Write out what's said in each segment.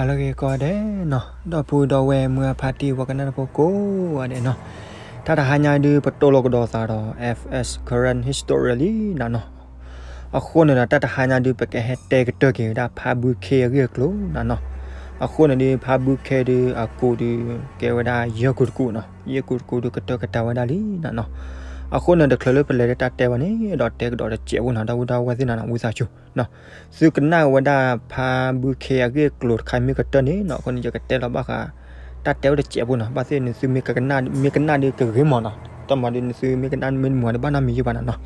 လၢဂ့ၤကိးဂၤဒဲးနီၤ, ဒီပုၢ်ဒီဝဲၢ်မုၢ်အဖါတံၢ် ပှၤကနၣ်တၢ်ဖိကိးဂၤဒဲးနီၤ, တၢ်တဟါညါဒုး ပတိၢ်လိာ်ကဒီးသးဒီး F S Current History လံနီၤနီၤ. အဃိန့ၣ်ဒီး တၢ်တဟါညါဒုး ပကဟဲတဲကတၢၢ်က့ၤဝဲဒၣ် ဖါဘုခ့အဂ့ၢ်အကျိၤနီၤနီၤ. အဃိန့ၣ်ဒုး ဖါဘုခ့ဒုး အကူးဒုး ကဲဝဲဒၣ် ယဲၢ်ကူးတကူးနီၤ, ယဲၢ်ကူးတကူးဒုး ကတၢၢ်ကတၢၢ်ဝဲဒၣ်လံနီၤနီၤ. အဃိန့ၣ် တချုးလၢပလဲၤလၢတၢ်တဲဘၣ်န့ၣ်ဒီး တဲကဒီးတစဲးဖိနီၤ, ဒီပုၢ်ဒီဝဲၢ်သ့ၣ်နီၤနီၤ ဝံသးစူၤ သုကနၣ်ဝဲဒၣ် ဖါဘုခ့အဂ့ၢ်အကျိၤတခါမ့ၢ်ကတၢၢ်န့ၣ်နီၤ, အဃိန့ၣ် ယကတဲလီၤဘၣ်ဃး တၢ်တဲအိၣ်တစဲးဖိနီၤ, ဘၣ်သ့ၣ်နသုမ့ၢ်ကနၣ် မ့ၢ်ကနၣ်ဒုးကဂ့ၤမးနီၤ, တၢ်မၤဒုးနသုမ့ၢ်ကနၣ်မ့ၢ်တမုာ်ဒုး ဘၣ်နီတမံၤယံာ်ဘၣ်နီၤနီၤ.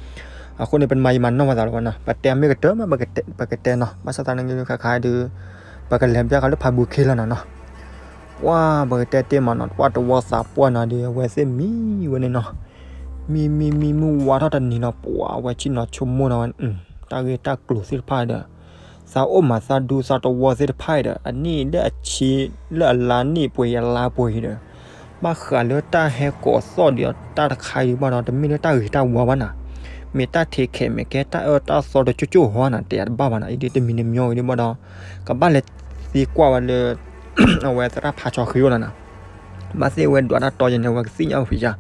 အဃိန့ၣ် ပမၤယံာ်မၤနီၢ်ဝဲသးလီၤဘၣ်နီၤ, ပတဲမ့ၢ်ကတၢၢ်မး ပကတဲနီၤ, ဘၣ်ဆၣ်သနာ်က့ခါခါဒုး ပကလဲၤဘၣ်ဃးလၢဖါဘုခ့လီၤနီၤနီၤ. ပှၤ ပကတဲတ့ၢ်မးနီၤ, ပှၤတဝီသးပှၢ်နီၤဒုး အဝဲသ့ၣ်မံဝဲန့ၣ်နီၤ, မံမံမံမုၢ်ဝါထီၣ်တနံၤနီၤ, ပှၤအဝဲဆ့ၣ်နီၤဆိကမိၣ်နီၤ, တၢ်ဂ့ၢ်တၢ်ကျိၤသ့ၣ်တဖၣ်ဒီး သးအိၣ်မးသးဒူသးတဝီသ့ၣ်တဖၣ်အံၤဒီး အနံၣ်လၢအဆံလၢအလါနံၣ်ပှဲၤအံၤအလါပှဲၤအံၤဒီး ဘၣ်ဃးလၢတၢ်ဟဲကိးသီၣ်ဒံးအီၤတၢ်တခါအံၤဘၣ်ဒီး တမ့ၢ်လၢတၢ်ဂ့ၤတၢ်ဝါဘၣ်နီၤ, မ့ၢ်တၢ်ထဲးခဲးမ့ၢ်ကဲတၢ်အၢတၢ်သီတကၠိၣ်ကၠိၣ်ဟီနီၤ, တဲတဘၣ်ဘၣ်နီၤ, အံၤဒုးတမံၤတမံၤအံၤဒုးဘၣ်ဒီး ကဘၣ်လဲၤသံကွၢ်ဝဲလၢ အဝဲသရၣ်ဖါဆီဃံအိၣ်လီၤနီၤ, ဘၣ်သ့ၣ်ဝဲဒွးတၢ်တီယဲန့ၣ် အဝဲကသ့ၣ်ညါအီၤဖံးယါ,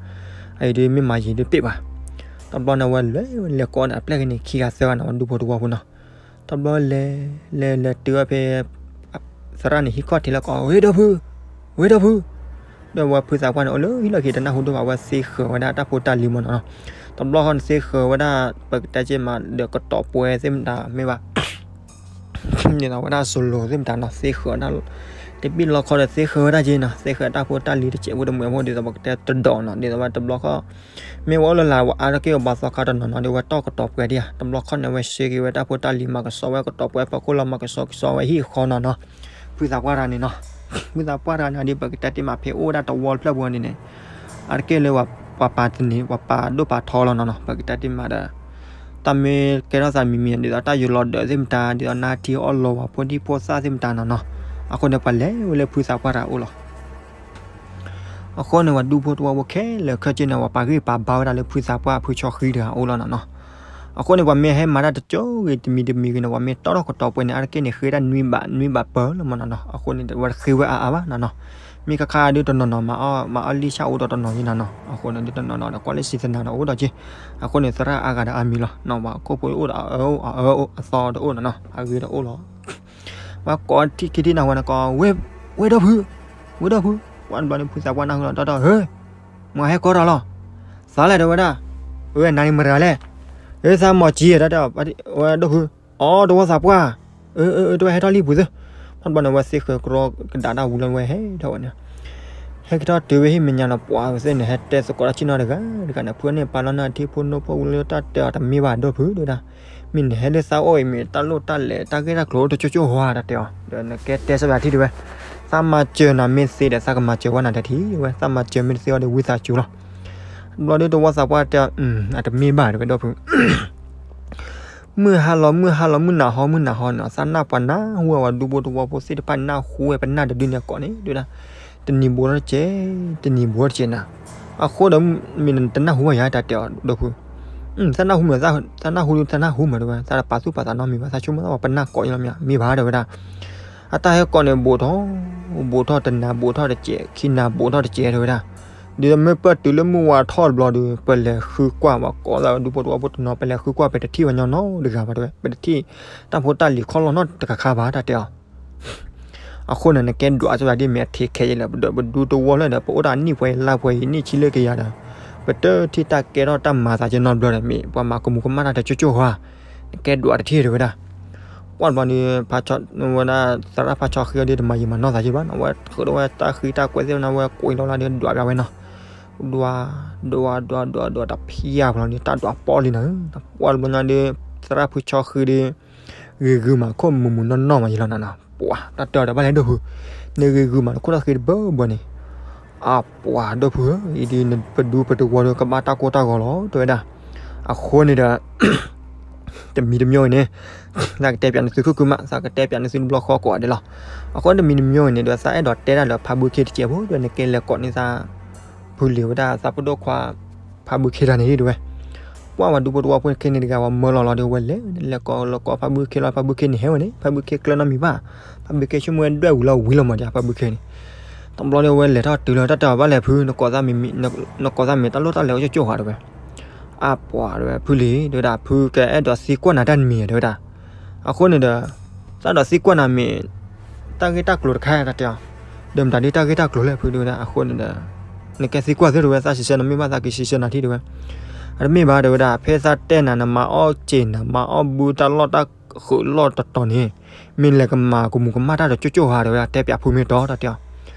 အံၤဒုးမ့ၢ်မၤယံာ်ဒုးပ့ၣ်ဘၣ်, တဘျီန့ၣ် အဝဲလဲၤဝဲလဲၤကိးန့ၣ် အပျဲၢ်က့ၤန့ၣ် ခံဂၤသၢဂၤန့ၣ် အဝဲဒူဖိတဝီဖိနီၤ, တဘျီလဲၤ လဲၤလဲၤတုၤဝဲဖဲ သရၣ်န့ၣ်ဟံးခီၣ်ထံးလၢကိး ဝ့ၢ်ဒီဖု, ဝ့ၢ်ဒီဖု, ဒီးအဝဲဖုသးပှၢ်န့ၣ် အိၣ်လၢဟံၣ်လီၢ်ခံတနၢ်ဟူဒိၣ်ဘၣ် အဝဲသ့ဃၢၤဝဲဒၣ်တၢ်ဖိတၢ်လံၤမးနီၤနီၤ, တဘျီဃီန့ၣ်သ့ဃၢၤဝဲဒၣ် ပကတဲက့ၤမးဒီးကတီၤပှဲၤသ့ၣ်မတၤမ့ၢ်ဘၣ် ဒ်သိးဝဲဒၣ်စလိၤသ့ၣ်မတၤနီၤ သ့ဃၢၤဒၣ်, တဘ့ၣ်လီခီဒီးသ့ဃၢၤဝဲဒၣ်က့ၤနီၤ, သ့ဃၢၤတၢ်ဖိတၢ်လံၤတစဲးဖိတမှဲးဖိ ဒ်သိးပကတဲတဒီးနီၤ, ဒ်သိးဝဲတဘျီခီ မ့ၢ်ဝဲအိၣ်လၢလၢ်ဝဲအါတက့ၢ်အဘၣ်သီခါတနီၤနီၤ ဒ်ဝဲတီၢ်ကတီၤပှဲၤဒံးဧါ, တဘျီခီန့ၣ် အဝဲစ့က့ၤဝဲတၢ်ဖိတၢ်လံၤ မၤကဆှီဝဲကတီၤပှဲၤ ပှၤခိၣ်လီၤမၤကဆှီကဆှီဝဲဟံၣ်ဃီနီၤနီၤ, ဖုသးပှၢ်တဂၤန့ၣ်နီၤ, ဖုသးပှၢ်တဂၤန့ၣ်ဒီး ပကတဲတ့ၢ်မးဖဲအိၣ်ဝဲဒၣ်တဝီတဖျၢၣ်ပူၤန့ၣ်န့ၣ် အါတက့ၢ်လၢပှၤပာ်တန့ၢ် ပှၤပာ်ဒိၣ်ပာ်ထီလီၤနီၤနီၤ, ပကတဲတ့ၢ်မးဒီး တၢ်မ့ၢ်ကဲထီၣ်သးမံၤမံၤ ဒ်သိးတၢ်ယိၤလီၤဒၢးသ့ၣ်မတၤ ဒ်သိးနါထံအီၣ်လီၤပှၤဖိဒံဖိသၣ်သ့ၣ်မတၤနီၤနီၤ, အဃိန့ၣ် ပှၤလဲၤဝဲလၢဖုသးပှၢ်တဂၤအိၣ်လီၤ. အဃိန့ၣ် ပှၤဒူဖိတဝီဖိခဲလၢာ်ခဲဆ့န့ၣ် ပှၤပာ်ဂံၢ်ပာ်ဘါဝဲဒၣ်လၢဖုသးပှၢ်ဖုဆီဃံတဂၤအိၣ်လီၤနီၤနီၤ, အဃိန့ၣ် ပှၤမ့ၢ်ဟဲမၤတၢ်တကၠိဂ့ၤတမံၤတမံၤဂ့ၤန့ၣ် ပှၤမ့ၢ်တီထီၣ်ကတီၤပှဲၤန့ၣ် အါတက့ၢ်န့ၣ် ဃ့ဒၣ်နွံဘးနွံဘးပၢၢ်လီၤမးနီၤနီၤ, အဃိန့ၣ် ပှၤတဃ့ဝဲအါအါဘၣ်နီၤနီၤ, မ့ၢ်ခါခါဒုးတနီၤနီၤ မၤအီၣ်လံၣ်ဆၣ်အိၣ်ဒီးတနီၤယံနီၤနီၤ, အဃိန့ၣ်ဒုးတနီၤနီၤဒီး ကွၢ်လၢစံၣ်သနၤဒီးအိၣ်ဒီးက့ၢ်, အဃိန့ၣ် သရၣ်အါဂၤဒီးအါမံၤလီၤနီၤ, ပှၤခိၣ်ဖိအိၣ်ဒီးအအၢအိၣ်အအၢအိၣ်အသီဒီးအိၣ်နီၤနီၤ, အဂ့ၤဒီးအိၣ်လီၤ. ပှၤကိးထံၣ်ခံထံၣ်နၢ်ဟူဝဲန့ၣ်ကိး ဝ့ၢ်ဒီဖု, ဝ့ၢ်ဒီဖု, ပှၤတဘျီန့ၣ် ဖုသးပှၢ်နၢ်ဟူလီၤ တီတီ ဧၢ, မၤဟဲကိးတၢ်လီၤ, သးလဲၣ်တဲဝဲဒၣ်, အၢ နၤန့ၣ်မတၤလဲၣ်, အၢ သးမီၤကံၤ တီတီ ဝဲဒီဖု, အိ တဝီသးပှၢ်, အၢ အၢ အၢ တဝဲဟဲထီၣ်လံပူၤသု, ပှၤတဘျီန့ၣ် ဝဲသ့ဃၢၤကရီကဒါတၢ်ဝံၤလီၤဝဲဟဲထီၣ်ဝဲန့ၣ် ဟဲက့ၤထီၣ်တုၤဝဲဟံၣ်မဲာ်ညါနီၤ, ပှၤဝဲသ့ၣ်န့ၣ် ဟဲတဲသကိးတၢ်ဆ့ၣ်နီၤတဂၤတဂၤန့ၣ် ဖုန့ၣ်ပာ်လီၤနၢ်ထံဖိနိဖိဝံၤလၢတၢ်တဲအီၤတမ့ၢ်ဘၣ်ဒီဖုတဲဝဲဒၣ်, မ့ၢ်နဟဲလၢသးအိၣ်အံၤ မ့ၢ်တၢ်လိၣ်တၢ်လဲၤတၢ်ဂ့ၢ်တၢ်ကျိၤအိၣ်တကၠိၣ်ကၠိၣ်ဟီတၢ်တဲအီၤ, ဒီးနကဲတဲစၢၤဘၣ်ထံၣ်တဲဝဲ, သးမၤစၢၤနၤမ့ၢ်သ့ဒီး သးကမၤစၢၤဝဲနၤတထံၣ်ဝဲ, သးမၤစၢၤမ့ၢ်တသ့အီၤဒီးဝံသးစူၤလီၤ. တဘျီဒုးတဝီသးပှၢ်တဲအီၤ, အတမ့ၢ်ဘၣ်တဲဝဲဒီဖု မုၢ်ဟါလီၤမုၢ်ဟါလီၤ မုၢ်နၤဟီမုၢ်နၤဟီန့ၣ် သးနၢ်ပှၤနၢ်ဟူဝဲ ပှၤဒူဖိတဝီဖိသ့ၣ်တဖၣ်နၢ်ဟူဝဲ ပနၢ်တဒုန့ၣ်ကိးန့ၣ် တဲဝဲဒၣ်, တနံၤဘိးထီၣ်တကဲး တနံၤဘိးထီၣ်တကဲးနၤ, အဃိဒီးမ့ၢ်နတနၢ်ဟူဘၣ်ယၤတၢ်တဲအီၤဒီဖု, သးနၢ်ဟူမ့ၢ် သးနၢ်ဟူဒုးသးနၢ်ဟူမ့ၢ်တဲဝဲ သးတပာ်သူၣ်ပာ်သးနီတမံၤဘၣ် သးဆိကမိၣ်သးပှၤပနၢ်ကိးအံၤလီၤမ့ၢ်ဧါ မ့ၢ်ဘၣ်တဲဝဲဒၣ် အတၢ်ဟဲကိးန့ၣ် ဘူးထီၣ် ဘူးထီၣ်တနၤ ဘူးထီၣ်တစဲး ခံနၤ ဘူးထီၣ်တစဲး တဲဝဲဒၣ်, ဒ်သိးမ့ၢ်ပတုၤလၢမုၢ်ဝါထီၣ်တဘျီဒီး ပလဲၤဃုကွၢ် ပှၤကိးသးဝဲဒူဖိတဝီဖိတနီၤ ပလဲၤဃုကွၢ် ပတထံၣ်ဝဲညီနီတဂၤဘၣ်တဲဝဲ ပတထံၣ်တၢ်ဖိတၢ်လံၤခီၣ်လီၢ်နီတကခါဘၣ် တၢ်တဲအီၤ အဃိန့ၣ် နကဲဒွးစၢၤဒ်မ့ၢ်အထံးခဲးယဲလၢ ပဒူတဝီလၢဒီး ပအိၣ်တၢ်နံၣ်ပှဲၤလါပှဲၤအံၤ နံၣ်ဆံလၢကယၤဒီး ပတထံၣ်တၢ်ကဲထီၣ်တၢ်မၤသးက့နီတဘျီဒီး မ့ၢ်ပှၤမၤကမူၤကမၣ်တၢ်တကၠိၣ်ကၠိၣ်ဧါ, နကဲဒွးတထံၣ်တဲဝဲဒၣ်, ကွၢ်တဘျီန့ၣ် ဝဲဒၣ်သရၣ်ဖါဆီဃံအီၤဒီး တမၤယံာ်မၤနီၢ်သးက့ဘၣ်နီၤ ဝဲဃုာ်ဒီးဝဲတၢ်ဃံတၢ်ကွဲးသ့ၣ်ဝဲန့ၣ် ဝဲကွံာ်လီၤလၢဒီးဒွးဘၣ်ဝဲနီၤ, ဒွး ဒွး ဒွး ဒွး ဒွး တဖျၢၣ်ဖျီဒီး တၢ်ဒွးပီၢ်လံနီၤ, ကွၢ်တဘျီညါဒီး သရၣ်ဖုဆီဃံဒီး ဂ့ၤဂုာ်မးခိၣ်မူၤမူၤနီၢ်နီၢ်မးယံာ်လီၤနီၤနီၤ, ပှၤတၢ်တဲအီၤဒီးဘၣ်လဲၣ်ဒိၣ်ဖု, နဂ့ၤဂုာ်မးနခိၣ်တၢ်ဃံတဘၢဘၢန့ၣ်, အပှၤဒိၣ်ဖုဧၢ, အံၤဒ်ပဒူပတဝီဒီးကဘၣ်တၢ်ကိၢ်တၢ်ဂီၤလီၤ တဲဝဲဒၣ်, အဃိန့ၣ်ဒီး တမံၤတမံၤအံၤန့ၣ် သးကတဲပၠးနသုခုၣ်ခုၣ်မး သးကတဲပၠးနသုတဘျီဃီကိးဂၤဒဲးလီၤ, အဃိတမံၤတမံၤအံၤန့ၣ်ဒီး သးအဲၣ်ဒိးတဲဒၣ်လၢဖါဘုခ့တစဲးဖိဒီး နကဲလဲၤကိးန့ၢ်သး ဖုလံၤဝဲဒၣ်သးပဒိၣ်ခွါ ဖါဘုခ့တၢ်န့ၣ်တဲဝဲ, ပှၢ်ဝဲဒူဖိတဝီဖိခဲန့ၣ်တဂၤ ဝဲမၢလီၤလီၤဒီး ဝဲလဲၤလဲၤကိးလီၤကိးဖးဘုခ့လီၤ, ဖးဘုခ့န့ၣ်ဟဲဝဲန့ၣ် ဖးဘုခ့ကျၢၤနီတမံၤဘၣ်, ဖးဘုခ့ဆိကမိၣ်ဝဲဒွဲၣ်ဝံၤလီၤဝံၤလီၤမးဒီး ဖးဘုခ့န့ၣ်. တဘျီဒီးဝဲလဲၤထီၣ်တုၤလီၤ တၢ်တဲအီၤဘၣ်လဲၣ်ဖု, နကိးသးမ့ၢ်တၢ်လိၣ်တၢ်လဲၤအိၣ်ကၠိကၠိဧါ တဲဝဲ. အါပှၤ တဲဝဲ ဖုလံၤ တဲဝဲဒၣ် ဖုကအဲၣ်ဒိးသံကွၢ်နၤတၢ်တမံၤ တဲဝဲဒၣ်. အဃိန့ၣ်ဒီး သးဒိးသံကွၢ်နၤမ့ၢ် တၢ်ဂ့ၢ်တၢ်ကျိၤတခါ တၢ်တဲအီၤ. ဒီးမတၤဒ်တၢ်ဂ့ၢ်တၢ်ကျိၤလဲၣ်ဖု တဲဝဲဒၣ်. အဃိန့ၣ်ဒီး နကဲသံကွၢ်သ့ တဲဝဲ, သးစံးဆၢနမ့ၢ်ဘၣ်သးက့ၤစံးဆၢနၤထံၣ် တဲဝဲ. အတမ့ၢ်ဘၣ် တဲဝဲဒၣ်, ဖဲသးတဲနၤ နမၤအီၣ်စ့ၣ် နမၤအီၣ်ဘုတၢ်လီၢ်တၢ်ဃုာ်လီၢ်တတီၤန့ၣ် မ့ၢ်လဲၤကမၤကမူးကမၣ်တၢ်ဒီးကၠိကၠိဧါ တဲဝဲဒၣ်, တဲပၠးဖုမ့ၢ်တီ တၢ်တဲအီၤ.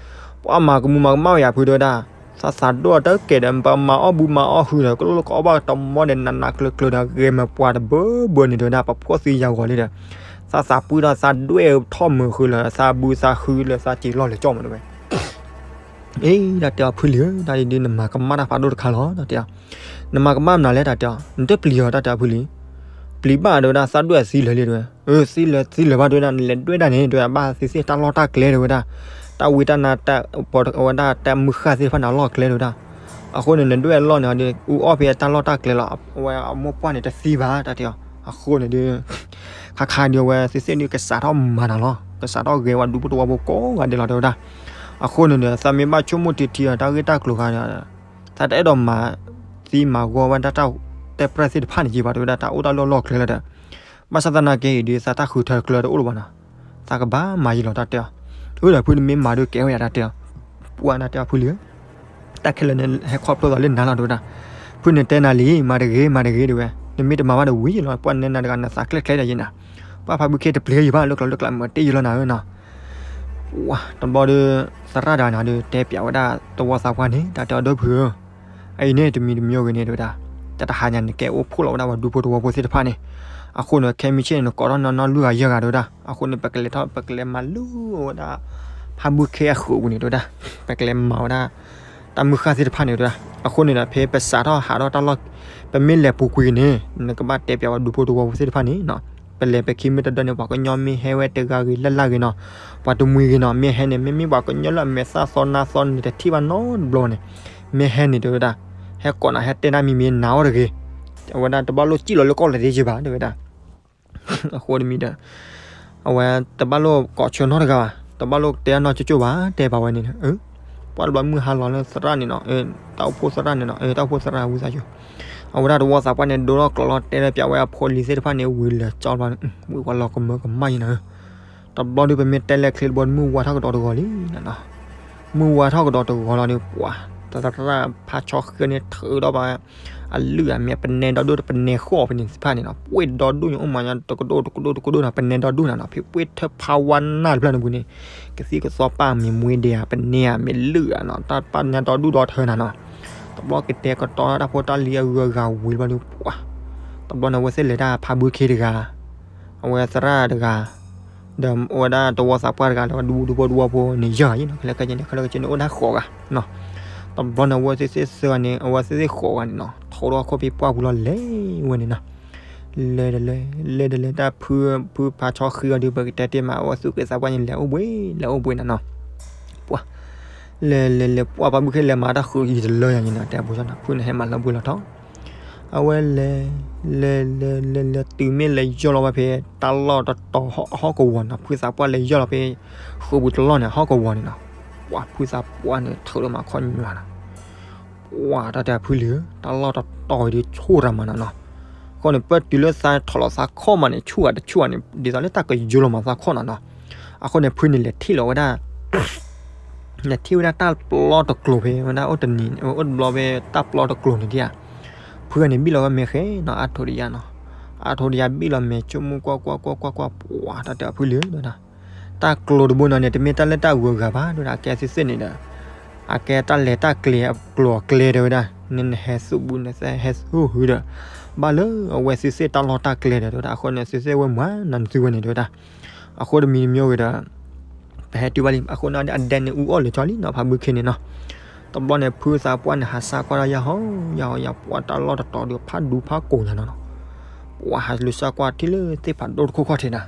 ပှၤမၤကမူးမၤကမၣ်ဝဲယၤဖု တဲဝဲဒၣ်, သးသးဒိၣ်အတကဲဒီး ပမၤအီၣ်ဘုမၤအီၣ်ဟုဒီး ကလိၣ်ကအီၣ်ဘၣ်တမီဒီး နးနးကျၢၤကျၢၤဒီး ဂဲၤမၤပှၤတဘၢဘၢန့ၣ် တဲဝဲဒၣ်, ပဖှီၣ်သံယၤဂီၤလံဒီး သးသးပှံၢ်ဒီးသးဒွဲၣ်ထီၣ်မုာ်ဃုာ်လၢသးဘုသးဟုလၢသးစံာ်လီၢ်လၢကၠီမး တဲဝဲ. အ့ တၢ်တဲအီၤဖုလံၤဧၢ, တၢ်ဒ်နမၤကမၣ်တၢ်ဖးဒိၣ်တခါလီၤ တၢ်တဲအီၤ. နမၤကမၣ်မနုၤလဲၣ် တၢ်တဲအီၤ, နတပျံၤအီၤ တၢ်တဲအီၤဖုလံၤ. ပျံၤဘၣ် တဲဝဲဒၣ်, သးဒွဲၣ်သံလၢာ်လံ တဲဝဲ. အၢ သံလၢာ်သံလၢာ်ဘၣ် တဲဝဲဒၣ်, နလဲၤဒွဲၣ်ဒၣ်န့ၣ် တဲဝဲဒၣ်, ဘၣ်သ့ၣ်သ့ၣ်တၢ်လီၢ်တၢ်ကျဲ တဲဝဲဒၣ်, တၢ်ဝံတၢ်နါ ဝဲဒၣ်တၢ်မုၢ်ဃၢ်သ့ၣ်တဖၣ်န့ၣ် အလီၢ်ကျဲ တဲဝဲဒၣ်. အဃိန့ၣ် နဒွဲၣ်အလီၢ်န့ၣ်ဒီး အူအီၣ်ဖဲတၢ်လီၢ်တၢ်ကျဲလီၤ, အဝဲအမိၢ်ပှၢ်န့ၣ်တသံဘၣ် တၢ်တဲအီၤ. အဃိန့ၣ်ဒီး ခါခါဒီး အဝဲသ့ၣ်သ့ၣ်ဒုးကစးထီၣ်မၤနၤလီၤ, ကစးထီၣ်ဂဲၤဝဲဒူဖိတဝီဖိကိးဂၤဒဲးလီၤ တဲဝဲဒၣ်. အဃိန့ၣ်ဒီး သးမ့ၢ်ဘၣ်ဆိကမိၣ်ထံထံအီၤ တၢ်ဂ့ၢ်တၢ်ကျိၤခါဒီး သးတအဲၣ်ဒိးမၤသံမၤဂီၢ်ဝဲဒၣ်တၢ်တဲပြဲၢ်သ့ၣ်တဖၣ်န့ၣ်က့ဘၣ် တဲဝဲဒၣ်, တၢ်အိၣ်တၢ်လီၢ်လီၢ်ကျဲလီၤဒီး ဘၣ်ဆၣ်သနာ်က့အံၤဒီး သးတၢ်ဃုထၢကျၢၤတအိၣ်လၢၤဘၣ်နီၤ, သးကဘၣ်မၤယံာ်လီၤ တၢ်တဲအီၤ. အၢ ဒီးဖုတမ့ၢ်မၤဒီးကဲဝဲယၤ တၢ်တဲအီၤ. ပှၢ် တၢ်တဲအီၤဖုလံၤဧၢ, တၢ်ခဲလၢာ်န့ၣ် ဟဲခီဖျိသးလၢနၤလီၤ တဲဝဲဒၣ်. ဖုန့ၣ်တဲနၤလံ မၤတဂ့ၤ မၤတဂ့ၤ တဲဝဲ, နမ့ၢ်တမၤဘၣ်ဒီးဝံၤလီၤ, ပှၢ်နဲနၤတဂၤ နသးကျဲၣ်ကျဲဒီးယဲနၤ, ပှၢ်ဖးဘုခ့တပျံၤယံၤဘၣ် လၢကျဲလၢကျဲမၤတ့ၢ်ယံၤလီၤနၤဧၢနီၤ. ပှၢ် တဘျီဒီး သရၣ်တဂၤန့ၣ်ဒီး တဲပၠးဝဲဒၣ်တဝီသးပှၢ်န့ၣ် တၢ်တဲအီၤ ဒီပုၢ်ဧၢ, အအံၤန့ၣ်တမံၤတမံၤဂ့ၤန့ၣ် တဲဝဲဒၣ်, တၢ်တဟါညါန့ၣ် ကဲအိၣ်ဖှိၣ်လီၤဝဲဒၣ်ပှၤဒူဖိတဝီဖိသ့ၣ်တဖၣ်န့ၣ်, အဃိန့ၣ် ခဲမုၢ်ဆ့ၣ်န့ၣ် နကိးထီၣ်နီၢ်နီၢ်လွံၢ်ဂၤယဲၢ်ဂၤ တဲဝဲဒၣ်, အဃိန့ၣ် ပကလဲၤထီၣ် ပကလဲၤမၤလၢဝဲဒၣ် ဖးဘုခ့အဃုာ်ပူၤန့ၣ် တဲဝဲဒၣ်, ပကလဲၤမၤဝဲဒၣ် တၢ်မုၢ်ဃၢ်သ့ၣ်တဖၣ်န့ၣ် တဲဝဲဒၣ်. အဃိန့ၣ်ဒီး ဖဲပစးထီၣ်ဟးထီၣ်တၢ်လီၢ်, ပမ့ၢ်လဲၤပူၤကွံာ်န့ၣ် နကဘၣ်တဲပၠးဝဲဒူဖိတဝီဖိသ့ၣ်တဖၣ်န့ၣ်နီၤ, ပလဲၤပခံမ့ၢ်တဒၢန့ၣ် ပှၤကညီမ့ၢ်ဟဲဝဲတဂၤဂ့ၤလၢ်လၢ်ဂ့ၤနီၤ, ပှၤတမှံၤဂ့ၤနီၤ, မ့ၢ်ဟဲန့ၣ် မ့မ့ၢ်ပှၤကညီလၢအမဲာ်သၣ်သီနါသီန့ၣ် တထံၣ်ဘၣ်နီတဘျီန့ၣ်, မ့ၢ်ဟဲန့ၣ် တဲဝဲဒၣ်, ဟဲကိးနၤ ဟဲတဲနၤမံၤမံၤ နၤအီၣ်တဂ့ၤ, အဝဲဒၣ်တဘၣ်လိၣ်စံၣ်လီၤလၢကီၢ်လၢၤသ့ယဲၢ်ဘၣ် တဲဝဲဒၣ်. အဃိတမံၤဒီး အဝဲတဘၣ်လိၣ်ကိးဆၢနီတဂၤဘၣ်, တဘၣ်လိၣ်တဲအနီၢ်ကၠိကၠိဘၣ် တဲပာ်ဝဲန့ၣ်, ပှၢ်တဘျီမုၢ်ဟါလီၤလၢသရၣ်န့ၣ်နီၤ, တၢ်အိၣ်ဖှိၣ်သရၣ်န့ၣ်နီၤ, တၢ်အိၣ်ဖှိၣ်သရၣ်ဝံသးစူၤ, အဝဲဒၣ်တဝီသးပှၢ်န့ၣ် ဒိလီၤကျိးလီၤတဲလၢပၠးဝဲအဖိလံၤသ့ၣ်တဖၣ်န့ၣ် ဝံၤလၢာ်ကၠီဘျီန့ၣ်, ဝံၤပှၤလီၤကမၢကမၣ်ယံၤနၤဧၢ, တဘျီဒုးပမ့ၢ်တဲလဲၣ်ချ့တဘျီ မုၢ်ဝါထီၣ်ကဒီးတဂီၤလံနီၤ, မုၢ်ဝါထီၣ်ကဒီးတဂီၤလီၤဒီး ပှၢ် သရၣ်ဖးဆီဃ့န့ၣ် ထုးထီၣ်ဘၣ် အလုၢ်အမဲာ် ပနဲဒီဒူၣ် ပနဲဃီၣ်ဖဲန့ၣ်သ့ၣ်တဖၣ်န့ၣ်နီၤ, ပှ့ၢ်ဒီဒူၣ်ညါ အိၣ်မးညါ တကဒိၣ်တကဒိၣ်တကဒိၣ်နီၤ, ပနဲဒီဒူၣ်နၤနီၤ, ဖဲပှ့ၢ်ထၢဖးဝါနၢ်တဖျၢၣ်န့ၣ်ပူၤန့ၣ်, ကသံၣ်ကသီပာ်မ့ၢ်မွ့ဒဲးဧါ, ပနဲဧါ, မ့ၢ်လုၢ်ဧါနီၤ, တၢ်ပာ်ညါဒီဒူၣ်ဒီထၢနၤနီၤ, တဘျီကတဲာ်ကတီၤတၢ်ဖိတၢ်လံၤအဂုၤအဂၤဝံၤတဘျီဒီး ပှၢ် တဘျီန့ၣ် အဝဲသ့ၣ်လဲၤတၢ်ဖးဘုခ့တဂၤ အဝဲသရၣ်တဂၤ ဒီးအဝဲဒၣ်တဝီသးပှၢ်တဂၤ ဒီးဒူဒူဖိတဝီဖိန့ၣ် ယဲၢ်ဂၤယဲၢ်နီၤ, ခဲလၢာ်ခဲဆ့န့ၣ် ခဲလၢာ်ခဲဆ့န့ၣ် အိၣ်ဒၣ်ဃိးဂၤနီၤ, တဘျီန့ၣ် အဝဲသ့ၣ်သ့ၣ်သၢဂၤန့ၣ် အဝဲသ့ၣ်သ့ၣ်ဃိးဂၤန့ၣ်နီၤ ထီၣ်ဒီးဟီၣ်ခိၣ်ဖံးပှၢ်ပူၤလီၤ လဲၤဝဲန့ၣ်နီၤ, လဲၤဒီးလဲၤ လဲၤဒီးလဲၤ တၢ်ဖု ဖုဖးဆီဃ့အီၤဒီး ပကတဲတ့ၢ်မး အဝဲသူၣ်က့သးပှၢ်န့ၣ် လဲၤအိၣ်ဘှံး လဲၤအိၣ်ဘှံးနၤနီၤ, ပှၢ် လဲၤလဲၤလဲၤ ပှၢ်ဖးဘုခ့လဲၤမၤတၢ်ဃုာ်ယံၤတလၢယၤန့ၣ်နီၤ, တဲဘိနီၤ ဖုန့ၣ်ဟဲမၤလၢဘှံးလီၤထီၣ် အဝဲလဲၤ လဲၤလဲၤလဲၤလဲၤ တုၤမ့ၢ်လဲၤယီၢ်လီၤဝဲဖဲ တၢ်လီၢ်တတီၤဟီၣ်ကဝီၤနီၤ, ဖုသးပှၢ်လဲၤယီၢ်လီၤဖဲ ဃုာ်ပူၤတလီၢ်န့ၣ် ဟီၣ်ကဝီၤန့ၣ်နီၤ, ပှၢ်ဖုသးပှၢ်န့ၣ် ထုးလီၤမၤခီၣ်ညွၤနီၤ, ပှၢ်တၢ်တဲဖုလံၤဧၢ, တၢ်လီၢ်တတီၤအံၤဒုးဆိၣ်တၢ်မးနီၤနီၤ, အဃိန့ၣ် ပၢၢ်တုၤလၢသးထီၣ်လီၤသးခီၣ်မးန့ၣ် ဆူၣ်ဂၤတဆူၣ်ဂၤန့ၣ် ဒ်သိးလၢတၢ်ကယိလီၤမၤသးခီၣ်နီၤနီၤ, အဃိန့ၣ် ဖုန့ၣ်လဲၤထံၣ်လီၤဝဲဒၣ် လဲၤထံၣ်ဝဲဒၣ်တၢ်ပျီတကျိၤဖဲ ဝဲဒၣ်အိၣ်တနံၤ အိၣ်တဘျီဖဲတၢ်ပျီတကျိၤန့ၣ်ဒံးဧါ, ဖုဂၤန့ၣ်ဘံၣ်လီၤဝဲမဲာ်ဃဲနီၤ, အါထိးတယါနီၤ, အါထိးတယါဘံၣ်လီၤမဲာ် ဆိကမိၣ်ကွၢ်ကွၢ်ကွၢ်ကွၢ်ကွၢ် ပှၤတၢ်တဲအဖုလံၤဧၢ တဲဝဲဒၣ်, တၢ်ကျိၤတဘိနီၤန့ၣ် တမ့ၢ်တၢ်လၢတၢ်ဂုၤအဂၤဘၣ် တဲဝဲဒၣ်, အကဲသ့ၣ်သ့ၣ်န့ၣ်ဒီး အကဲတၢ်လဲၤတၢ်ကျဲၤအကျိၤအကျဲ တဲဝဲဒၣ်, နနဟဲသူၣ်ဘုနဟဲသူၣ်ဟုဒီး ဘၣ်လၢအဝဲသ့ၣ်သ့ၣ်တၢ်လီၢ်တၢ်ကျဲဒီး တဲဝဲဒၣ်, အဃိန့ၣ် သ့ၣ်သ့ၣ်ဝဲမၤနၤနသုဝဲန့ၣ် တဲဝဲဒၣ် အဃိတမံၤတမံၤဂ့ၤဒီး ပဟဲတုၤဘၣ်လံ, အဃိန့ၣ် အဒဲန့ၣ် အူအီၣ်လၢာ်ကၠီလံနီၤ, ဖးဘုခ့န့ၣ်နီၤ, တဘျီန့ၣ် ဖုသးပှၢ်န့ၣ် ဟးစၢ်ကွၢ်ဒၣ်ယၢ်ဟီ ယၢ်ဟီ ယၢ်ပှၢ်တၢ်လီၢ်တတီၤဒီး ဖးဒူဖးကိာ်ညါနီၤနီၤ, ပှၤဟးလူၤစၢ်ကွၢ်ထံၣ်လၢသ့ၣ်ဖးဒိၣ်တခိၣ်ခီၣ်ထံးနၤ,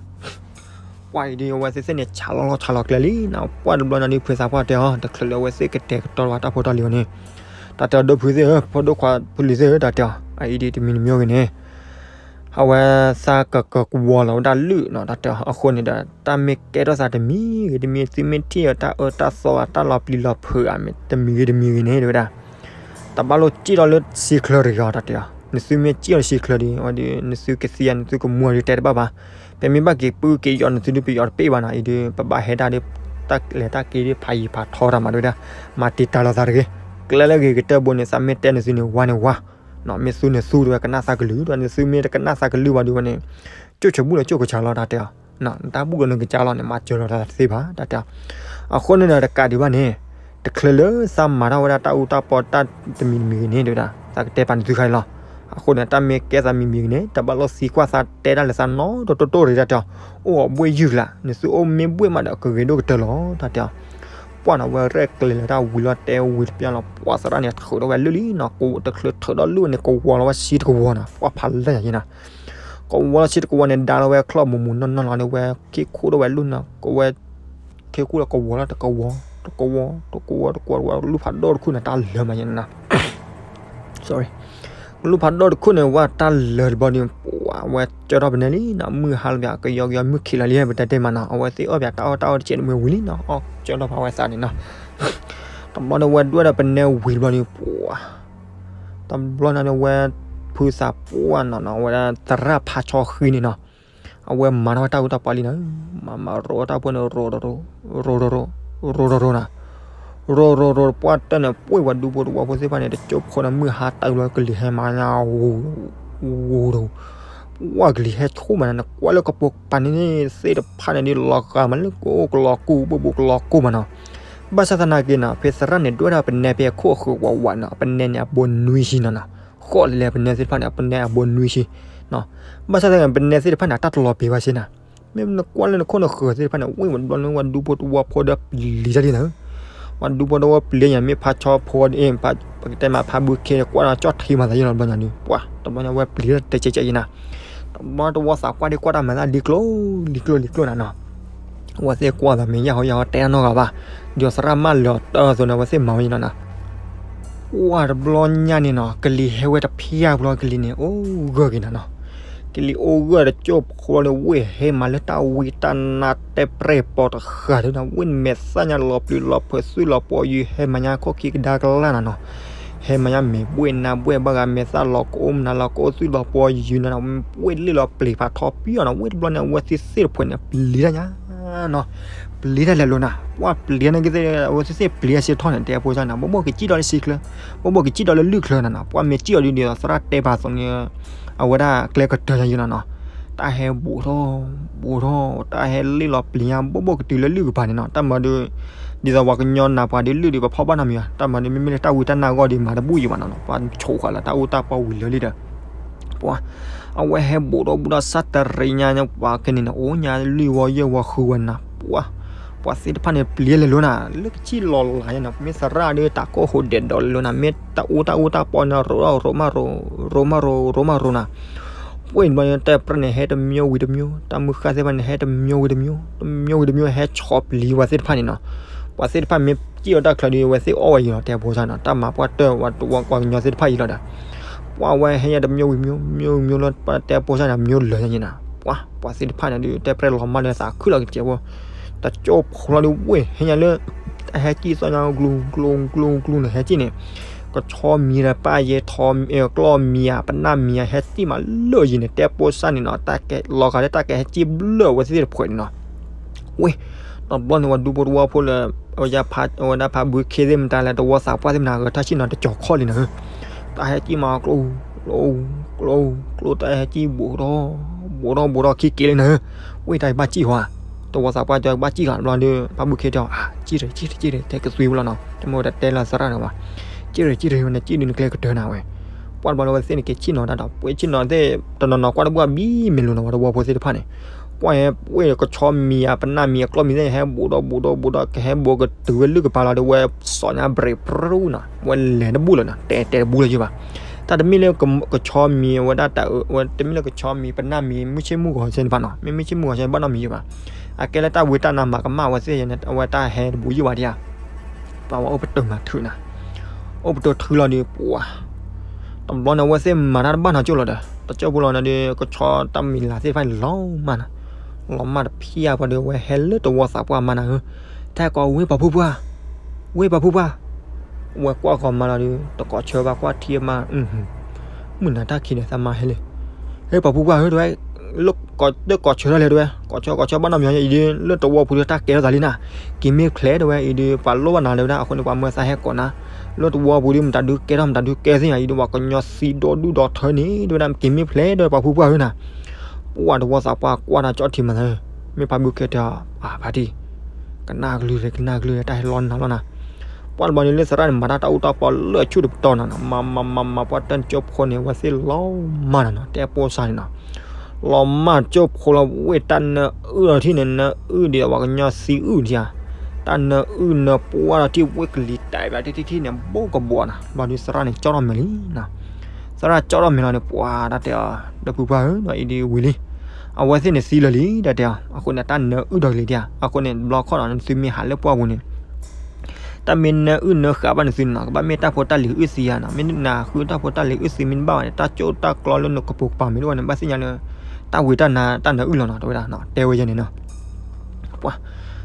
ပှၤအံၤဒုး အဝဲသ့ၣ်သ့ၣ်န့ၣ် ဆးလီၤလီၤဆးလီၤကျဲလံနီၤ, ပှၢ်တဘျီညါဒုး ဖုသးပှၢ်တဲအီၤ တချုးလၢအဝဲသ့ၣ်ကတဲာ်ကတီၤဘၣ်တၢ်ဖိတၢ်လံၤအီၤန့ၣ်, တၢ်တဲအီၤ ဒီပုၢ်သ့ၣ်ဧၢ, ဖိဒိၣ်ခွါဖုလံၤသ့ၣ်ဧၢ, တၢ်တဲအီၤ အအံၤဒ်တမံၤတမံၤဂ့ၤန့ၣ် အဝဲသးကကဝီၤလီၤဝဲဒၣ်လုၢ်နီၤ တၢ်တဲအီၤ. အဃိန့ၣ်ဒီး တၢ်မ့ၢ်ကဲထီၣ်သးတမံၤဂ့ၤတမံၤ သုမ့ၢ်ထံၣ်အီၤတၢ်အၢတၢ်သီ တၢ်လီၤပျံၤလီၤဖုးဧါ မ့ၢ်တမံၤဂ့ၤတမံၤဂ့ၤန့ၣ် တဲဝဲဒၣ် တဘၣ်လိၣ်စံၣ်ထီၣ်လၢစံချၢတဂ့ၤအီၤ တၢ်တဲအီၤ. နသုမ့ၢ်စံၣ်အီၤလၢစံချၢဒီး အဝဲဒီး နသုကသံဧါ နသုကမူဧါဒီး တဲတဘၣ်ဘၣ်. ပမ့ၢ်ဘၣ်က့ၤပုၢ်က့ၤယီၤနသုဒုး ပယီၤတပ့ၢ်ဘၣ်နီၤ အံၤဒီး ပဘၣ်ဟဲဒၣ်ဒီး တၢ်လဲၤတၢ်က့ၤဒီး ဖးယံၤဖးထီတၢ်မး တဲဝဲဒၣ်. မၤတံာ်တာ်လိာ်သးတဂ့ၤ. ကျဲလၢဂ့ၤကတၢၢ်ဘိန့ၣ် သးမ့ၢ်တဲနသုန့ၣ် ဝါန့ၣ်ဝါ မ့ၢ်သူန့ၣ်သူ တဲဝဲ ကနၣ်သးကလုၢ် တဲဝဲ. နသုမ့ၢ်တကနၣ်သးကလုၢ်ဘၣ်ဒီးဝဲန့ၣ် ကၠိၣ်ဆၢဘူၣ်လီၤကၠိၣ်ကဆးလီၤ တၢ်တဲအီၤ. နတၢ်ဘူၣ်လီၤနကစၢ်လီၤန့ၣ် မၤစၢၤလီၤတၢ်တသ့ဘၣ် တၢ်တဲအီၤ. အဃိန့ၣ်ဒီး တကးဒံးဘၣ်န့ၣ် တချုးလၢသးမၤထီၣ်ဝဲဒၣ်တၢ်အူတၢ်ပီ တၢ်တမံၤတမံၤဂ့ၤန့ၣ် တဲဝဲဒၣ် သးကတဲပာ်နသုခါအံၤလီၤ. အဃိန့ၣ် တၢ်မ့ၢ်ကဲသးမံၤမံၤဂ့ၤန့ၣ် တဘၣ်လိၣ်သံကွၢ်သးတဲဒၣ်လၢသးနီတတိၢ်တိၢ်ရံၣ် တၢ်တဲအီၤ. အိၣ်အီၤဘှ့ၣ်ယုၢ်ကျါ နသုအိၣ်မ့ၢ်ဘှ့ၣ်မးဒီး ကဂ့ၤဒိၣ်ကတၢၢ်လီၤ တၢ်တဲအီၤ. ပှၢ်နီၤ ဝဲရဲၣ်ကျဲၤလၢတၢ်ဝံၤလီၤ တဲဝံၤတပျၢ်လီၤ ပှၢ်သရၣ်န့ၣ် ထုးထီၣ်ဝဲလုၢ်လံနီၤ တချုးထုးထီၣ်လုၢ်ဝဲန့ၣ် ကဝီၤလီၤဝဲဆံတကဝီၤနီၤ ပှၢ်ဖးလဲၢ်ညါယဲနီၤ ကဝီၤလီၤဆံတကဝီၤန့ၣ် ဒါလီၤဝဲချီၣ်မူးမူးနီၢ်နီၢ်လီၤန့ၣ် ဝဲခ့ခိၣ်ထီၣ်ဝဲလုၢ်နီၤ ကဝဲ ခ့ခိၣ်လီၤကဝီၤလီၤ တကဝီၤ တကဝီၤ တကဝီၤ တကဝီၤ လုၢ်ဖးဒိၣ်တခိၣ်န့ၣ် တၢ်လၢာ်မးယဲနီၤ ကလုၢ်ဖးဒိၣ်တခိၣ်န့ၣ် ဝဲတၢ်လၢာ်တဘျီဒီး ပှၢ်ဝဲကၢထီၣ်ပနဲလံနီၤ မုၢ်ဟါလီၤပၠး ကယီကယီမုၢ်ခံးလီၤလံ ပတဲတ့ၢ်မးနီၤ အဝဲသ့ၣ်အီၣ်ပၠးတၢ်အီၣ်တၢ်အီၣ်တစဲးတမှဲဝံၤလံနီၤ အီၣ်ကၢထီၣ်ဖးဝဲသးန့ၣ်နီၤ တဘျီန့ၣ်ဝဲဒွဲၣ်ဒီးပနဲဝံၤတဘျီဒီး ပှၢ် တဘျီန့ၣ် ဝဲဖုသးပှၢ်နီၤနီၤ ဝဲဒၣ်သရၣ်ဖးဆီဃံန့ၣ်နီၤ အဝဲမၤထီၣ်ဝဲတၢ်အူတၢ်ပီလံနီၤ မၤမၤရိတၢ်ဖိန့ၣ် ရိ ရိ ရိ ရိ ရိ ရိ ရိ ရိ နီၤ ရိ ရိ ရိ ပှၢ်တၢၢ်န့ၣ် ပှ့ၢ်ဝဲဒူဖိတဝီဖိသ့ၣ်တဖၣ်န့ၣ် တကၠိဖိန့ၣ် မုၢ်ဟါတၢ်ဘျီ ကလံၤဟဲမၤညါ ဝူၤ ဝူၤ ပှၢ်ကလံၤဟဲဆိမးနီၤ နကွၢ်လၢကပိာ်ကပၤန့ၣ် သ့ၣ်တဖၣ်န့ၣ်ဒ်လီၤဂာ်မးလၢကအိၣ်ကလီၤကူၣ် ဘိၣ်ဘိၣ်ကလီၤကူၣ်မးနီၤ ဘၣ်ဆၣ်သနာ်က့နီၤ ဖဲသရၣ်န့ၣ် ဒွဲၣ်ဒၣ်ပနဲဖဲအခိၣ်အဃၢၤဝးဝးနီၤ ပနဲန့ၣ် အဘိနွံဆံနီၤနီၤ ဃိးလဲၤလဲၤပနဲသ့ၣ်တဖၣ်န့ၣ် ပနဲအဘိနွံဆံ ဘၣ်ဆၣ်သနာ်က့ ပနဲသ့ၣ်တဖၣ်န့ၣ် အတၢ်တလီၤပျံၤဘၣ်စ့ၢ်နီၤ မ့ၢ်နကွၢ်လၢနခိၣ်နဃၢၤသ့ၣ်တဖၣ်န့ၣ် ဝ့ၢ်ဝဲတဘျီန့ၣ် ဝဲဒူဖိတဝီဖိဒီးပျံၤတၢ်လံနီၤ ဝဲဒူဖိတဝီပျံၤညါ မ့ၢ်ဖးဆီဖိ ပကတဲမးဖးဘုခ့ ကွၢ်ဒီးကၠီၣ်ထံမၤသးယဲနီၤ တဘျီညါဒုး ပှၢ် တဘျီညါဝဲပျံၤတကဲးကဲးယဲနီၤ တဘျီတဝီသးပှၢ်ဒ်ကွၢ်တၢ်မၤသး လံကျိ လံကျိ လံကျိနၤနီၤ အဝဲသ့ၣ်ကွၢ်သးမ့ၢ်ယၢ်ဟီယၢ်ဟီတဲတၢ်နီတဂၤဘၣ်, ဒီးသရၣ်မၢလၢာ်အီၤတၢ်အသိးန့ၣ် အဝဲသ့ၣ်မၤဝဲနီၤနီၤ, ကွၢ်တဘျီညါန့ၣ်နီၤ ကလံၤဟဲဝဲတဖျၢၣ်ဘျီ ကလံၤန့ၣ် အိၣ်ဂၢၢ်က့ၤနၤနီၤ, ကလံၤအိၣ်ဂၢၢ်တကၠိဖိလီၤန့ၣ် ဝ့ၢ်ဟဲမၤလၢတၢ်ဝံတၢ်နါတဲပြဲၢ်ပီၤတဃၣ်ဒီးနီၤ, ဝ့ၢ်မဲာ်သၣ်ညါလီၤပျံၤလီၤဖုးသွံၣ်လီၤပီၤယုာ် ဟဲမၤညါခိၣ်ခံကဒါကလၢ်နၤနီၤ, ဟဲမၤညါမဲာ်ဘှ့ၣ်နါဘှ့ၣ်ဘၣ်ဂၤ မဲာ်သၣ်လီၤကအိၣ်မနုၤလီၤကအိၣ်သွံၣ်လီၤပီၤယုာ်နၤနီၤ, ဝ့ၢ်လ့ၣ်လီၤပျံၤဖးထီပံအီၤနီၤ, ဝ့ၢ်တဘျီန့ၣ် အဝဲသ့ၣ်သ့ၣ်တဖှဲးန့ၣ် ပျံၤတၢ်ညါနီၤ, ပျံၤတၢ်လဲၤလိၤနၤ, ပှၢ်ပျံၤန့ၣ်ကသ့ၣ် အဝဲသ့ၣ်သ့ၣ်ပျံၤအစ့ထီၣ်န့ၣ် တဲဖိစၢ်န့ၣ် ဘိၣ်ဘိၣ်ကစံၣ်ဒီးလၢစံချၢ, ဘိၣ်ဘိၣ်ကစံၣ်ဒီးလၢလုၢ်ချၢနၤနီၤ, ပှၢ်မ့ၢ်စံၣ်အီၤဒ်န့ၣ်ဒီး သရၣ်တဲပာ်သိးန့ၣ် အဝဲဒၣ်ကျဲကတၢၢ်ညါယုာ်နၤနီၤ, တၢ်ဟဲဘူးထီၣ် ဘူးထီၣ် တၢ်ဟဲလ့ၣ်လီၤပျံၤညါ ဘိၣ်ဘိၣ်ကတုၤလၢလုၢ်ကပၤန့ၣ်နီၤ, တၢ်မၤဒုး ဒ်သိးပှၤကညီနၤပှၤဒုးလုၢ်ဒုး ပဖီၣ်ဘၣ်နီတမံၤဘၣ်, တၢ်မၤဒုး မ့မ့ၢ်လၢတၢ်ဝံတၢ်နါအဂီၢ်ဒီး မၤတဘူၣ်ယံၤဘၣ်နီၤနီၤ, ပှၤဆိးဃာ်လၢတၢ်အူတၢ်ပီဝံၤလၢာ်လံဒီး ပှၤ အဝဲဟဲဘူးထီၣ်ဘူးထီၣ် စးတရံးညါ ပှၤကန့ၣ်န့ၣ် အိၣ်ညါလွံၢ်ဝီယဲၢ်ဝီဃုဝီနၤ, ပှၤ ပှၤသ့ၣ်တဖၣ်န့ၣ် ပျံၤလဲၤလိၤနၤ, လၢကစံၣ်လီၤလးညါနီၤ, မ့ၢ်သရၣ်ဒုး တၢ်ကိၢ်ဟိးဒဲးဒီးလဲၤလိၤနၤ, မ့ၢ်တၢ်အူတၢ်အူတၢ်ပီန့ၣ် ရိးထီၣ်ရိးမးရိး ရိးမးရိး ရိးမးရိးနၤ ပှ့ၢ်တဘျီန့ၣ် တၢ်ပြဲၢ်န့ၣ် ဟဲတမျိုးဝံၤတမျိုး, တၢ်မုၢ်ဃၢ်သ့ၣ်တဖၣ်န့ၣ် ဟဲတမျိုးဝံၤတမျိုး, တမျိုးဝံၤတမျိုး ဟဲဆီၣ်ပျံၤပှၤသ့ၣ်တဖၣ်န့ၣ်နီၤ, ပှၤသ့ၣ်တဖၣ်မ့ၢ်စံၣ်အီၤတၢ်ချၢဒုး အဝဲသ့ၣ်အီၣ်ဝဲယံၤလီၤ တဲဖိစၢ်နီၤ, တၢ်မၤပှၢ်တၢၢ်ဝဲတဝီပှၤကညီသ့ၣ်တဖၣ်ယံၤလီၤဒီး ပှၢ်ဝဲဟဲညါတမျိုးဝံၤတမျိုး, မျိုးဝံၤမျိုးလၢ တဲဖိစၢ်န့ၣ် မျိုးလၢာ်ညါန့ၣ်နီၤ, ပှၤ ပှၤသ့ၣ်တဖၣ်န့ၣ်ဒုး တၢ်ပြဲၢ်လီၤမၢ်လၢသးခုလီၤကဲးဖိ, တကၠိဖိလီၤဒုး ဝ့ၢ်ဟဲညါလၢ တၢ်ဟဲစံၣ်သီညါ ကျူ ကျူ ကျူ ကျူန့ၣ် ဟဲစံၣ်န့ၣ် ကဆီမံၤဒီးပၢ်ယဲထီ ကျီၢ်မံၤဧါ ပနၢ်မံၤဧါ ဟဲစံၣ်မးလၢာ်ယံၤန့ၣ် တဲဖိစၢ်န့ၣ်နီၤ, တၢ်ကဲလီၤဂာ်လၢတၢ်ကဟဲစံၣ်ဘျၢၣ်ဝဲသ့ၣ်တဖှဲးန့ၣ်နီၤ, ဝ့ၢ် တဘျီန့ၣ် ပှၤဒူဖိတဝီဖိလၢ အဝဲဒၣ်ဖးဘုခ့သ့ၣ်မတၤလဲၣ် တဝီသးပှၢ်သ့ၣ်မတၤ ဂဲၤထၢၣ်ဆံၣ်နီၤ တကၠီၤခီၣ်လံနၤဧၢ, တၢ်ဟဲစံၣ်မး ကျိ ကျိ ကျိ ကျိ တၢ်ဟဲစံၣ်ဘူးထီၣ် ဘူးထီၣ်ဘူးထီၣ်ခံက့ၤလံနၤဧၢ, ဝ့ၢ်တၢ်ဘၣ်စံၣ်ဟီဧါ, တဝီသးပှၢ်တဲဘၣ်စံၣ်လီၤ တဘျီဒီး ဖးဘုခ့တဲအီၤ စံၣ်ရ့ စံၣ်ရ့ စံၣ်ရ့ တဲကသွံဝဲလီၤနီၤ, တမ့ၢ်ဝဲတတဲလၢသရၣ်ဒီးဘၣ်, စံၣ်ရ့ စံၣ်ရ့ ဝဲန့ၣ် စံၣ်ဒုးနကျဲကတၢၢ်နၤဝဲ, ပှၢ်တဘျီလၢဝဲသ့ၣ်န့ၣ် က့ၤဆံၣ်နီၤတၢ်ဒီး ပှ့ၢ်ဆံၣ်နီၤသ့ၣ် တနီၤနီၤကွၢ်တဘူၣ်အဘံၤမ့ၢ်လိၤနီၤ ပှၤတဝီဖိသ့ၣ်တဖၣ်န့ၣ် ကွၢ်ဟဲပှ့ၢ်ကဆီမံၤဧါ ပနၢ်မံၤ အကျီၢ်မံၤသ့ၣ် ဟဲဘူးထီၣ်ဘူးထီၣ်ဘူးထီၣ် ကဟဲဘူးကတုၤဝဲလုၢ်ကပၤလီၤဒီး ဝဲစီၤညါဘြ့းပြူၣ်နီၤ ဝဲလဲၤတဘူၣ်လၢၤနီၤ တဲတဲတဘူၣ်လၢၤယုၢ်ဘၣ်, တၢ်တမ့ၢ်လၢကဆီမံၤဝဲဒၣ်တၢ်အၢ ဝဲတမ့ၢ်လၢကဆီမံၤ ပနၢ်မံၤ မုၢ်ဆ့ၣ်မုၢ်ဂီၤသ့ၣ်တဖၣ်နီၤ မ့မ့ၢ်ဆ့ၣ်မုၢ်ဂီၤသ့ၣ်ဘၣ်နီတမံၤယုၢ်ဘၣ်, အကဲလၢတၢ်ဝံတၢ်နါမၤကမၣ်ဝဲသ့ၣ် အဝဲတၢ်ဟဲတဘူးယုၢ်ဘၣ်ဒံးဧါ, ပှၤဝဲအိၣ်ပတုာ်မၤထုးနၤ အိၣ်ပတုာ်ထုးလီၤဒီး ပှၤ တဘျီန့ၣ် အဝဲသ့ၣ်မၤတၢ်တဘၣ်နီတကၠိၢ်လီၤဒီး တကၠိၢ်ဖိလီၤန့ၣ်ဒီး ကဆီတၢ်မံၤလၤသ့ၣ်တဖၣ်န့ၣ် လီၤမၢ်နီၤ, လီၤမၢ်တဖျၢၣ်ပှၤဒီး အဝဲဟဲလၢတဝီသးပှၢ်မၤနၤဧၢ, တၢ်ကိးဝ့ၢ်ပှၤဖုပှၢ်, ဝ့ၢ်ပှၤဖုပှၢ်, ဝဲကွၢ်ဃီၤမၤလီၤဒီး တကိးဆၢဘၣ်ကွၢ်ထံအမါ, မုၢ်နၤတၢ်ခံးန့ၣ် သးမါဟဲလံ, ဟ့ၣ်ပှၤဖုပှၢ်ဧၢ တဲဝဲ, လၢကိးဆၢထီၣ်လဲၣ်တဲဝဲ, ကိးဆၢကိးဆၢဘၣ်နီတမံၤအံၤဒီး လၢတဝီပူၤဒီးတၢ်ကဲထီၣ်သးလံနၤ, က့ၤမ့ၢ်ဖျဲးတဲဝဲအံၤဒီး ပှၤလိၣ်ဘၣ်နၤလၢဝဲဒၣ် အဃိန့ၣ် ပှၤမၢသးဟဲကိးနၤ, လၢတဝီပူၤဒီး မတၤဒုကဲထီၣ် မတၤဒုကဲသ့ၣ်ညါအံၤဒီး ပှၤကညီသံဒီဒူၣ်ဒီထၢန့ၣ် တဲဝဲဒၣ် က့ၤမ့ၢ်ဖျဲးတဲဝဲ ပှၤဖုပှၢ်ဧၢနၤ, ပှၤတဝီသးပှၢ်ကွၢ်တၢ်ကၠီထံမၤသး, မ့ၢ်ဖါဘုခ့တၢ်, အဖါတံၢ်, ကနၣ်ကလုၢ် ကနၣ်ကလုၢ် တၢ်ဟဲလီနၤလီနၤ, ပှၤတဘျီန့ၣ်လၢသရၣ်န့ၣ် မၤတၢ်တၢ်အူတၢ်ပီလၢအဆူၣ်တပတီၢ်နၤနီၤ, မၤမၤမၤမၤ ပှၤတၢ်ကၠိၢ်ဖိန့ၣ် အဝဲသ့ၣ်လီၤမၢ်နၤနီၤ, တဲပိစါန့ၣ်နီၤ, လီၤမၢ်ကၠိၢ်ဖိလီၤ ဝ့ၢ်တၢ်နၢအုၣ်လီၤထံၣ်န့ၣ် နၢအုၣ်ဒံး ပှၤကညီသံအုၣ်ဒံးဧါ, တၢ်နၢအုၣ်နၢပှၢ်လီၤထံၣ် ဝ့ၢ်ကလံၤတဲာ်ဘၣ်ထံထံထံန့ၣ် ဘိကဘီနၤ, ဘျီဒီးသရၣ်န့ၣ်ကၠီထီၣ်မဲာ်လံနီၤ, သရၣ်ကၠီထီၣ်မဲာ်လီၤန့ၣ် ပှၤတၢ်တဲအီၤ ဒီပုၢ်ပှၢ်ဧၢ အံၤဒ်ဝံၤလံ, အဝဲသ့ၣ်န့ၣ်သံလၢာ်လံ တၢ်တဲအီၤ, အဃိန့ၣ် တၢ်နၢအုၣ်ဒီးကလံၤဒံးဧါ, အဃိန့ၣ် တဘျီခီၣ်နီၤ နသုမ့ၢ်ဟးလၢပှၢ်ပူၤန့ၣ် တၢ်မ့ၢ်နၢအုၣ်နၢဃာ်ဘၣ်နသုန့ၣ်နီၤ, ကဘၣ်မ့ၢ်တၢ်ဖိတၢ်လံၤအုၣ်သံဧါနီၤ, မ့ၢ်နဃုတၢ်ဖိတၢ်လံၤအုၣ်သံမ့ၢ်တဘၣ်ဘၣ်န့ၣ် တၢ်ကၠိၣ်တၢ်ကျီလၢနကပိာ်ကပၤမ့ၢ်တအိၣ်န့ၣ် ဘၣ်သ့ၣ်ညါလၢ တၢ်ဝံၤတၢ်နါ တၢ်နၢအုၣ်လီၤနီၤ တဲဝဲဒၣ်, တဲဝဲယဲန့ၣ်နီၤ, ပှၤ,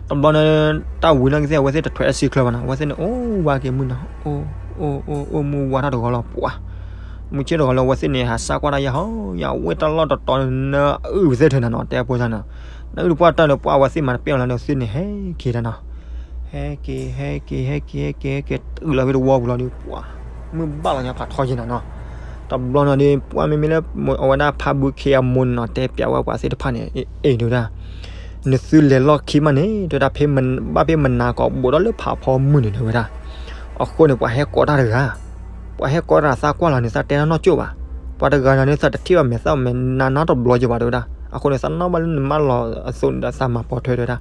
တဘျီန့ၣ် တၢ်ဝံၤနီၢ်ကီၢ်သ့ၣ် အဝဲသ့ၣ်တထွဲအစံးချၢဘၣ်နီၤ, အဝဲသ့ၣ်န့ၣ် အိၣ်ဝါက့ၤမုၢ်နီၤ, အိၣ်, အိၣ်, အိၣ်မုၢ်ဝါထီၣ်တဂီၤလီၤ ပှၤ, မုၢ်ဆ့ၣ်တဂီၤလၢအဝဲသ့ၣ်န့ၣ် ဟးစၢ်ကွၢ်တၢ်ယဲဟီ, ယဝ့ၢ်တၢ်လီၢ်တတီၤန့ၣ် နၢအုၣ်ဝဲသ့ၣ်ထဲနီၤနီၤ တဲဖိစါနီၤ, နၢအုၣ်တပှၢ်တၢၢ်လၢပှၢ်အဝဲသ့ၣ်မၤတပ့ၢ်အီၤလၢနသုန့ၣ် ဟဲက့ၤတၢ်နီၤ, ဟဲက့ၤ ဟဲက့ၤ ဟဲက့ၤ ဟဲက့ၤ ဟဲက့ၤ တုၤလီၤဖဲတဝီပူၤလီၤဒီး ပှၤ, မုၢ်ဘၣ်လီၤညါဖးထီယဲနီၤနီၤ, တဘျီနီၤဒီး ပှၤမ့မ့ၢ်လၢ အဝဲဒၣ်ဖါဘုခ့အမိၢ်န့ၣ်နီၤ တဲပျးဝဲပှၤသ့ၣ်တဖၣ်န့ၣ် အ့ၣ် တဲဝဲဒၣ်, နသုလဲၤလီၢ်ခံမးန့ၣ် တဲဝဲဒၣ် ဖဲမနၤ ဘၣ်ဖဲမနၤကီး ဘူးဒီးလၢဖးဖီမုၢ်န့ၣ် တဲဝဲဒၣ်, အဃိန့ၣ် ပှၤဟဲကိးတၢ်တဂၤ, ပှၤဟဲကိးတၢ်သးကွၢ်လီၤန့ၣ် သးတဲတၢ်နီၢ်ကၠိၣ်ဘၣ်, ပှၤတဂၤန့ၣ် သးတထံၣ်ဘၣ်မဲာ်သၣ်မဲာ်နါနီတဘျီကၠိၣ်ဘၣ် တဲဝဲဒၣ်, အဃိန့ၣ် သးနီၣ်ဘၣ်လၢနမၢလီၤအသိးန့ၣ်ဒီး သးမၤပိာ်ထွဲ တဲဝဲဒၣ်,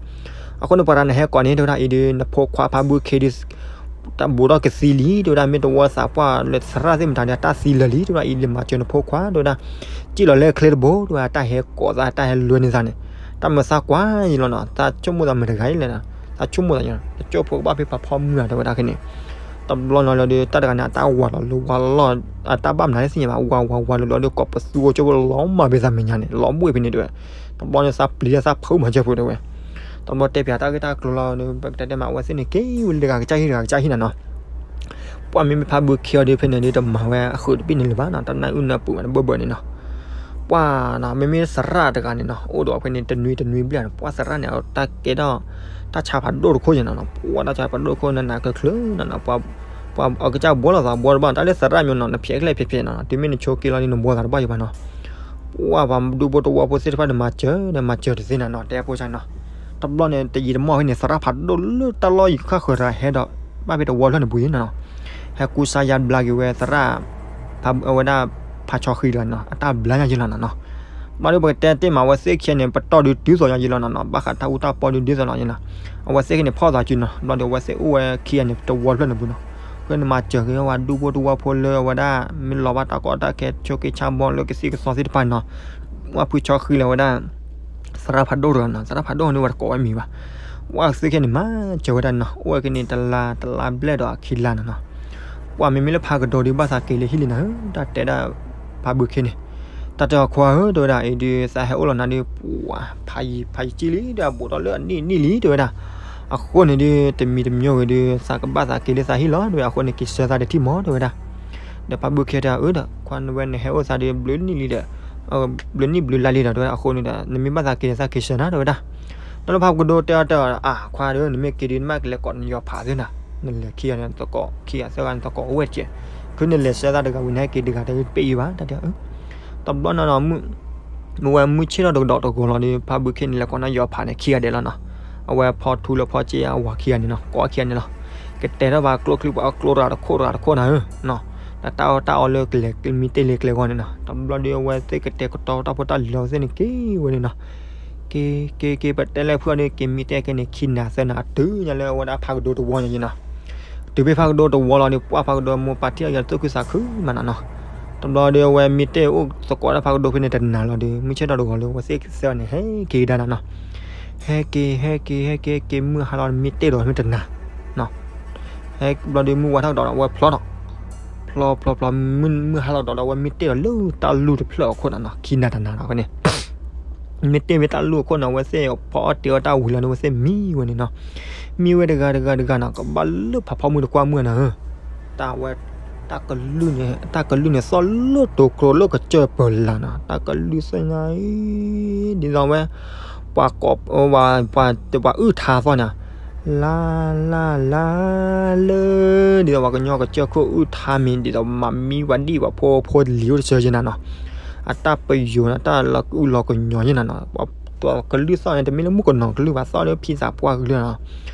အဃိန့ၣ် ပှၤတဂၤန့ၣ်ဟဲကိးန့ၣ် တဲဝဲဒၣ် အံၤဒီး နဖိခွါဖါဘုခ့ဒီး တၢ်ဘူးထီၣ်ကသံလံ တဲဝဲဒၣ်, မ့ၢ်တဝီသးပှၢ်လၢသရၣ်သ့ၣ်မတၤဒီး တၢ်သံလၢာ်လံ တဲဝဲဒၣ်, အံၤဒ်မၤစၢၤနဖိခွါ တဲဝဲဒၣ်, စံၣ်လီၤလၢချ့တဘိ တဲဝဲဒၣ်, တၢ်ဟဲကိးသး တၢ်ဟဲလွဲန့ၢ်သးန့ၣ်, တၢ်မၤသးကွၢ်ယလီၤနီၤ, သးဆိကမိၣ်သးမတၤတဂၤလဲၣ်, သးဆိကမိၣ်သး တကၠိၢ်ဖိကဘၣ်ဖဲဖးဖီမုၢ်ဧါ တဲဝဲဒၣ်ခဲန့ၣ်, တဘျီနီၤလီၤဒီး တၢ်တဂၤန့ၣ် အတၢ်ဝးလီၤလၢဝးလီၢ်, အတၢ်ဘၣ်မနုၤလဲၣ်သ့ၣ်ညါဘၣ်, ဝးဝးဝးလီၤလီၤဒီး ကိးပသူကၠိၢ်ဖိလီၤမၢ်ဖဲသးမဲာ်ညါန့ၣ် လီၤဘှ့ၣ်ဖဲန့ၣ်တဲဝဲ, တဘျီန့ၣ် သးပျံၤတၢ်သးဖုးမၤစၢၤဖိတဲဝဲ တဘျီတဲပၠးတၢ်ဂ့ၢ်တၢ်ကျိၤလီၤဒီး ပကတဲတဲမး အဝဲသ့ၣ်န့ၣ် က့ၤဝဲလၢတဂၤကစၢ်ဟံၣ်တဂၤကစၢ်ဟံၣ်နီၤနီၤ, ပှၤမ့မ့ၢ်ဖါဘုခ့အီၤဒီး ဖဲန့ၣ်ဒီး တမၤဝဲအဃုာ်တဘ့ၣ်န့ၣ်လၢၤဘၣ်နီၤ, တၢ်နၢအုၣ်နၢပူၤဝဲတဘၢဘၢန့ၣ်နီၤ, ပှၤနီၤ မ့မ့ၢ်သရၣ်တဂၤန့ၣ်နီၤ အိၣ်ဒီးဖဲန့ၣ် တနွံတနွံဘျဲၣ်နီၤ, ပှၤသရၣ်န့ၣ် တၢ်ကဲထီၣ် တၢ်ဆါဖးဒိၣ်တခိၣ်ယဲနီၤနီၤ, ပှၤတၢ်ဆါဖးဒိၣ်တခိၣ်နးနးကျၢၤကျၢၤနီၤနီၤ, ပှၤ ပှၤအကစၢ်ဘှီလိာ်သးဘှီတဘၣ် တၢ်လၢသရၣ်မ့ၢ်နီၤ နဖျဲးကျဲဖျဲးဖျဲးနီၤ, တုၤမ့ၢ်နဆိးက့လီၤဒီး နဘှီသးတဘၣ်ယံၤဘၣ်နီၤ, ပှၤ ပှၤဒူဖိတဝီဖိသ့ၣ်တဖၣ်န့ၣ် မၤစၢၤဒီးမၤစၢၤတသ့နီၤနီၤ တဲဖိစၢ်နီၤ, တဘျီန့ၣ် တယံာ်တမီၢ်ဖဲန့ၣ် သရၣ်ဖးဒိၣ်လၢတၢ်လီၢ်ယံၤဃၣ်ဃၢၤတဂၤဟဲဒီး ဘၣ်ဖဲတဝီဖျၢၣ်န့ၣ်ပူၤယံၤနီၤနီၤ, ဟဲကူစါယါဘျါက့ၤဝဲသရၣ် ဖး အဝဲဒၣ် ဖးဆီဃံတဂၤန့ၣ်နီၤ, အတၢ်ဘျါညါယံၤလီၤနီၤနီၤ, ဘျီဒီးပကတဲတ့ၢ်မး အဝဲသ့ၣ်ခံဂၤန့ၣ် ပတီၢ်ဒုးဒ်သိးညါယံၤလီၤနီၤနီၤ, ဘၣ်ဃးတၢ်အူတၢ်ပီဒုးဒ်သိးလီၤယံၤနီၤ, အဝဲသ့ၣ်ခံန့ၣ်ဖီၣ်သးစုနီၤ, ဘျီဒီးအဝဲသ့ၣ်အိၣ်ဝဲခံဂၤန့ၣ် တဝီဖျၢၣ်န့ၣ်ပူၤနီၤ, ဃိန့ၣ်မၤစၢၤက့ၤဝဲဒူဖိတဝီဖိလၢအဝဲဒၣ် မ့ၢ်လီၤဘၣ်တၢ်ကီတၢ်ခဲ ဆိးက့ဆါဘီလၢကသံၣ်ကသီသ့ၣ်တဖၣ်န့ၣ်နီၤ, ဝဲဖုဆီဃံလၢအဝဲဒၣ် သရၣ်ဖးဒိၣ်တဂၤနီၤ, သရၣ်ဖးဒိၣ်န့ၣ်ဝဲတကိးဝဲမံၤဘၣ်, ဝဲသ့ၣ်ခံန့ၣ် မၤစၢၤဝဲဒၣ်နီၤ, အိၣ်ဝဲက့ၤန့ၣ် တလါ တလါဘျဲၣ်ဒီးအခံလါနီၤနီၤ, ပှၤမ့မ့ၢ်လၢဖးကဒီးဒုးဘၣ်သးက့ၤလၢဟံၣ်လံနၤဧၢ, တၢ်တဲဒၣ် ဖးဘုခ့န့ၣ်, တၢ်တဲအီၤခွါဧၢ တဲဝဲဒၣ်အံၤဒုး သးဟဲအိၣ်လီၤနၤဒုး ပှၤ ဖးယံၤ ဖးယံၤကံလံ ဒီးအဘူးထီၣ်လၢအနံၣ်နံၣ်လံ တဲဝဲဒၣ်, အဃိန့ၣ်ဒုး တမံၤတမံၤဝဲဒုး သးကဘၣ်သးက့ၤလၢသးဟံၣ်လီၤ တဲဝဲ, အဃိန့ၣ် က့ၤဆှၢသးတထံၣ်မီၤ တဲဝဲဒၣ် ဒီးဖးဘုခ့တဲအီၤ အၢ ဒီး ခွါနဝဲနဟဲအိၣ်သးဒီး ဘျုးနံၣ်လံဒီး ဘျုးနံၣ်ဘျုးလါလံဒီး တဲဝဲဒၣ်, အဃိန့ၣ်ဒီး နမ့ၢ်ဘၣ်သးက့ၤန့ၣ် သးက့ၤဆှၢနၤ တဲဝဲဒၣ်, ဒီးလၢဖးကဒိတဲအီၤတဲအီၤ အါ ခွါဒီး နမ့ၢ်က့ၤဒုး နဘၣ်ကလဲၤကိးနယီၤဖးသ့နီၤ, နလဲၤခံဂၤန့ၣ် သကိးခံဂၤသၢဂၤန့ၣ် သကိးအိၣ်ဝဲတက့ၢ်, ခုနလဲၤဆှၢသးတဂၤဝံၤ နဟဲက့ၤတဂၤတပ့ၢ်ယံၤဘၣ် တၢ်တဲအီၤ, တဘျီနီၤနီၤ မုၢ်ဝဲမုၢ်ဆ့ၣ်ထီၣ်တကဒီးတဂီၤလီၤဒီး ဖးဘုခ့န့ၣ် လဲၤကိးနယီၤဖးန့ၣ် ခံဂၤဒဲးလီၤနီၤ, အဝဲဖီထူလၢဖီက့အဝၤခံဂၤန့ၣ်နီၤ ကိးခံဂၤန့ၣ်လီၤ, ကတဲထီၣ်ဘၣ်ကျိချံပှၤအကျိတဂၤတခိၣ်တဂၤတခိၣ်နၤဧၢ, တၢ်အီၣ်တၢ်အီလၢကလဲၤမံတ့ၢ်လ့ကျဲဂီၢ်န့ၣ်နီၤ, တဘျီဒီးအဝဲသ့ၣ်ကတဲာ်ကတီၤတၢ်ဖိတၢ်လံၤလီၤ အဝဲသ့ၣ်န့ၣ်က့ၤဝဲန့ၣ်နီၤ, က့ၤ က့ၤ က့ၤ ပတဲလဲၣ်ဖုအီၤဒီး က့ၤမံတ့ၢ်က့ၤန့ၣ် ခံနၤသၢနၤ အတုၤညါလၢအဝဲဒၣ်ဖးကဒိတဝီညါယံၤနီၤ, တုၤဖဲဖးကဒိတဝီလီၤဒီး ပှၤဖးကဒိမိၢ်ပၢ်ထံၣ်အီၤယၤ သူၣ်ခုသးခုမးနီၤနီၤ, တဘျီဒီးအဝဲမံတ့ၢ်အိၣ်သကိးတၢ်ဖးကဒိဖဲန့ၣ်တနၤလီၤဒီး မုၢ်ဆ့ၣ်ထီၣ်တဂီၤလၢ အဝဲသ့ၣ်သၢန့ၣ် ဟဲက့ၤကဒါနၤနီၤ, ဟဲက့ၤ ဟဲက့ၤ ဟဲက့ၤ ဟဲက့ၤ မုၢ်ဟါလီၤ မံတ့ၢ်ဒီးမ့ၢ်တနၤ ဟဲဘျီဒီး မုၢ်ဝါထီၣ်ကဒီး အဝဲဖျီထီၣ်, ဖ ဖျီဖျီဖျီ မုၢ်ဟါလီၤဒီး အဝဲမ့ၢ်တ့ၢ်ဒီးလၢတၢ်လူၢ်တဖျၢၣ်အခိၣ်န့ၣ်နီၤ, ခံနၤတနၤဒီးအဃိန့ၣ် မ့ၢ်တ့ၢ်ဝဲတၢ်လူၢ်အခိၣ်န့ၣ် အဝဲသ့ၣ်ဖီအီၣ်တ့ၤအီၣ်တၢ်ဝံၤလီၤန့ၣ် အဝဲသ့ၣ်မံဝဲန့ၣ်နီၤ. မံဝဲတဂၤတဂၤတဂၤနီၤ ကဘၣ်လၢဖးဖီမုၢ်တကွၢ်မုၢ်နၤဧၢ, တၢ်ဝဲ တၢ်ကလုၢ်န့ၣ် တၢ်ကလုၢ်န့ၣ် သီၣ်လၢတိၤကျိၤလၢကစၢၢ်ပၢၤလၢ်နီၤ, တၢ်ကလုၢ်သ့ၣ်ညါအံၤ ဒ်သိးဝဲ ပှၤကိး ပှၤ ပှၤအုၣ်ထါသီၣ်န့ၣ် လါ လါ လါ လၢ ဒ်သိးပှၤကညီကစၢၢ်ခိၣ် အုၣ်ထါမံၤ ဒ်သိးမၤမံပှၤဒံၣ်ပှၤဖိ ဖိလံၤအိၣ်တစၢၤယဲနၤနီၤ. အတၢ်ပယိၤန့ၣ် တၢ်လီၤကအုလီၤကညီယဲနၤနီၤ. ပှၤကလုၢ်သီၣ်န့ၣ် တမ့ၢ်လၢမုၣ်ကနီၤကလုၢ်ဘၣ်, သီၣ်လၢဖံသးပှၢ်ကလုၢ်နီၤ.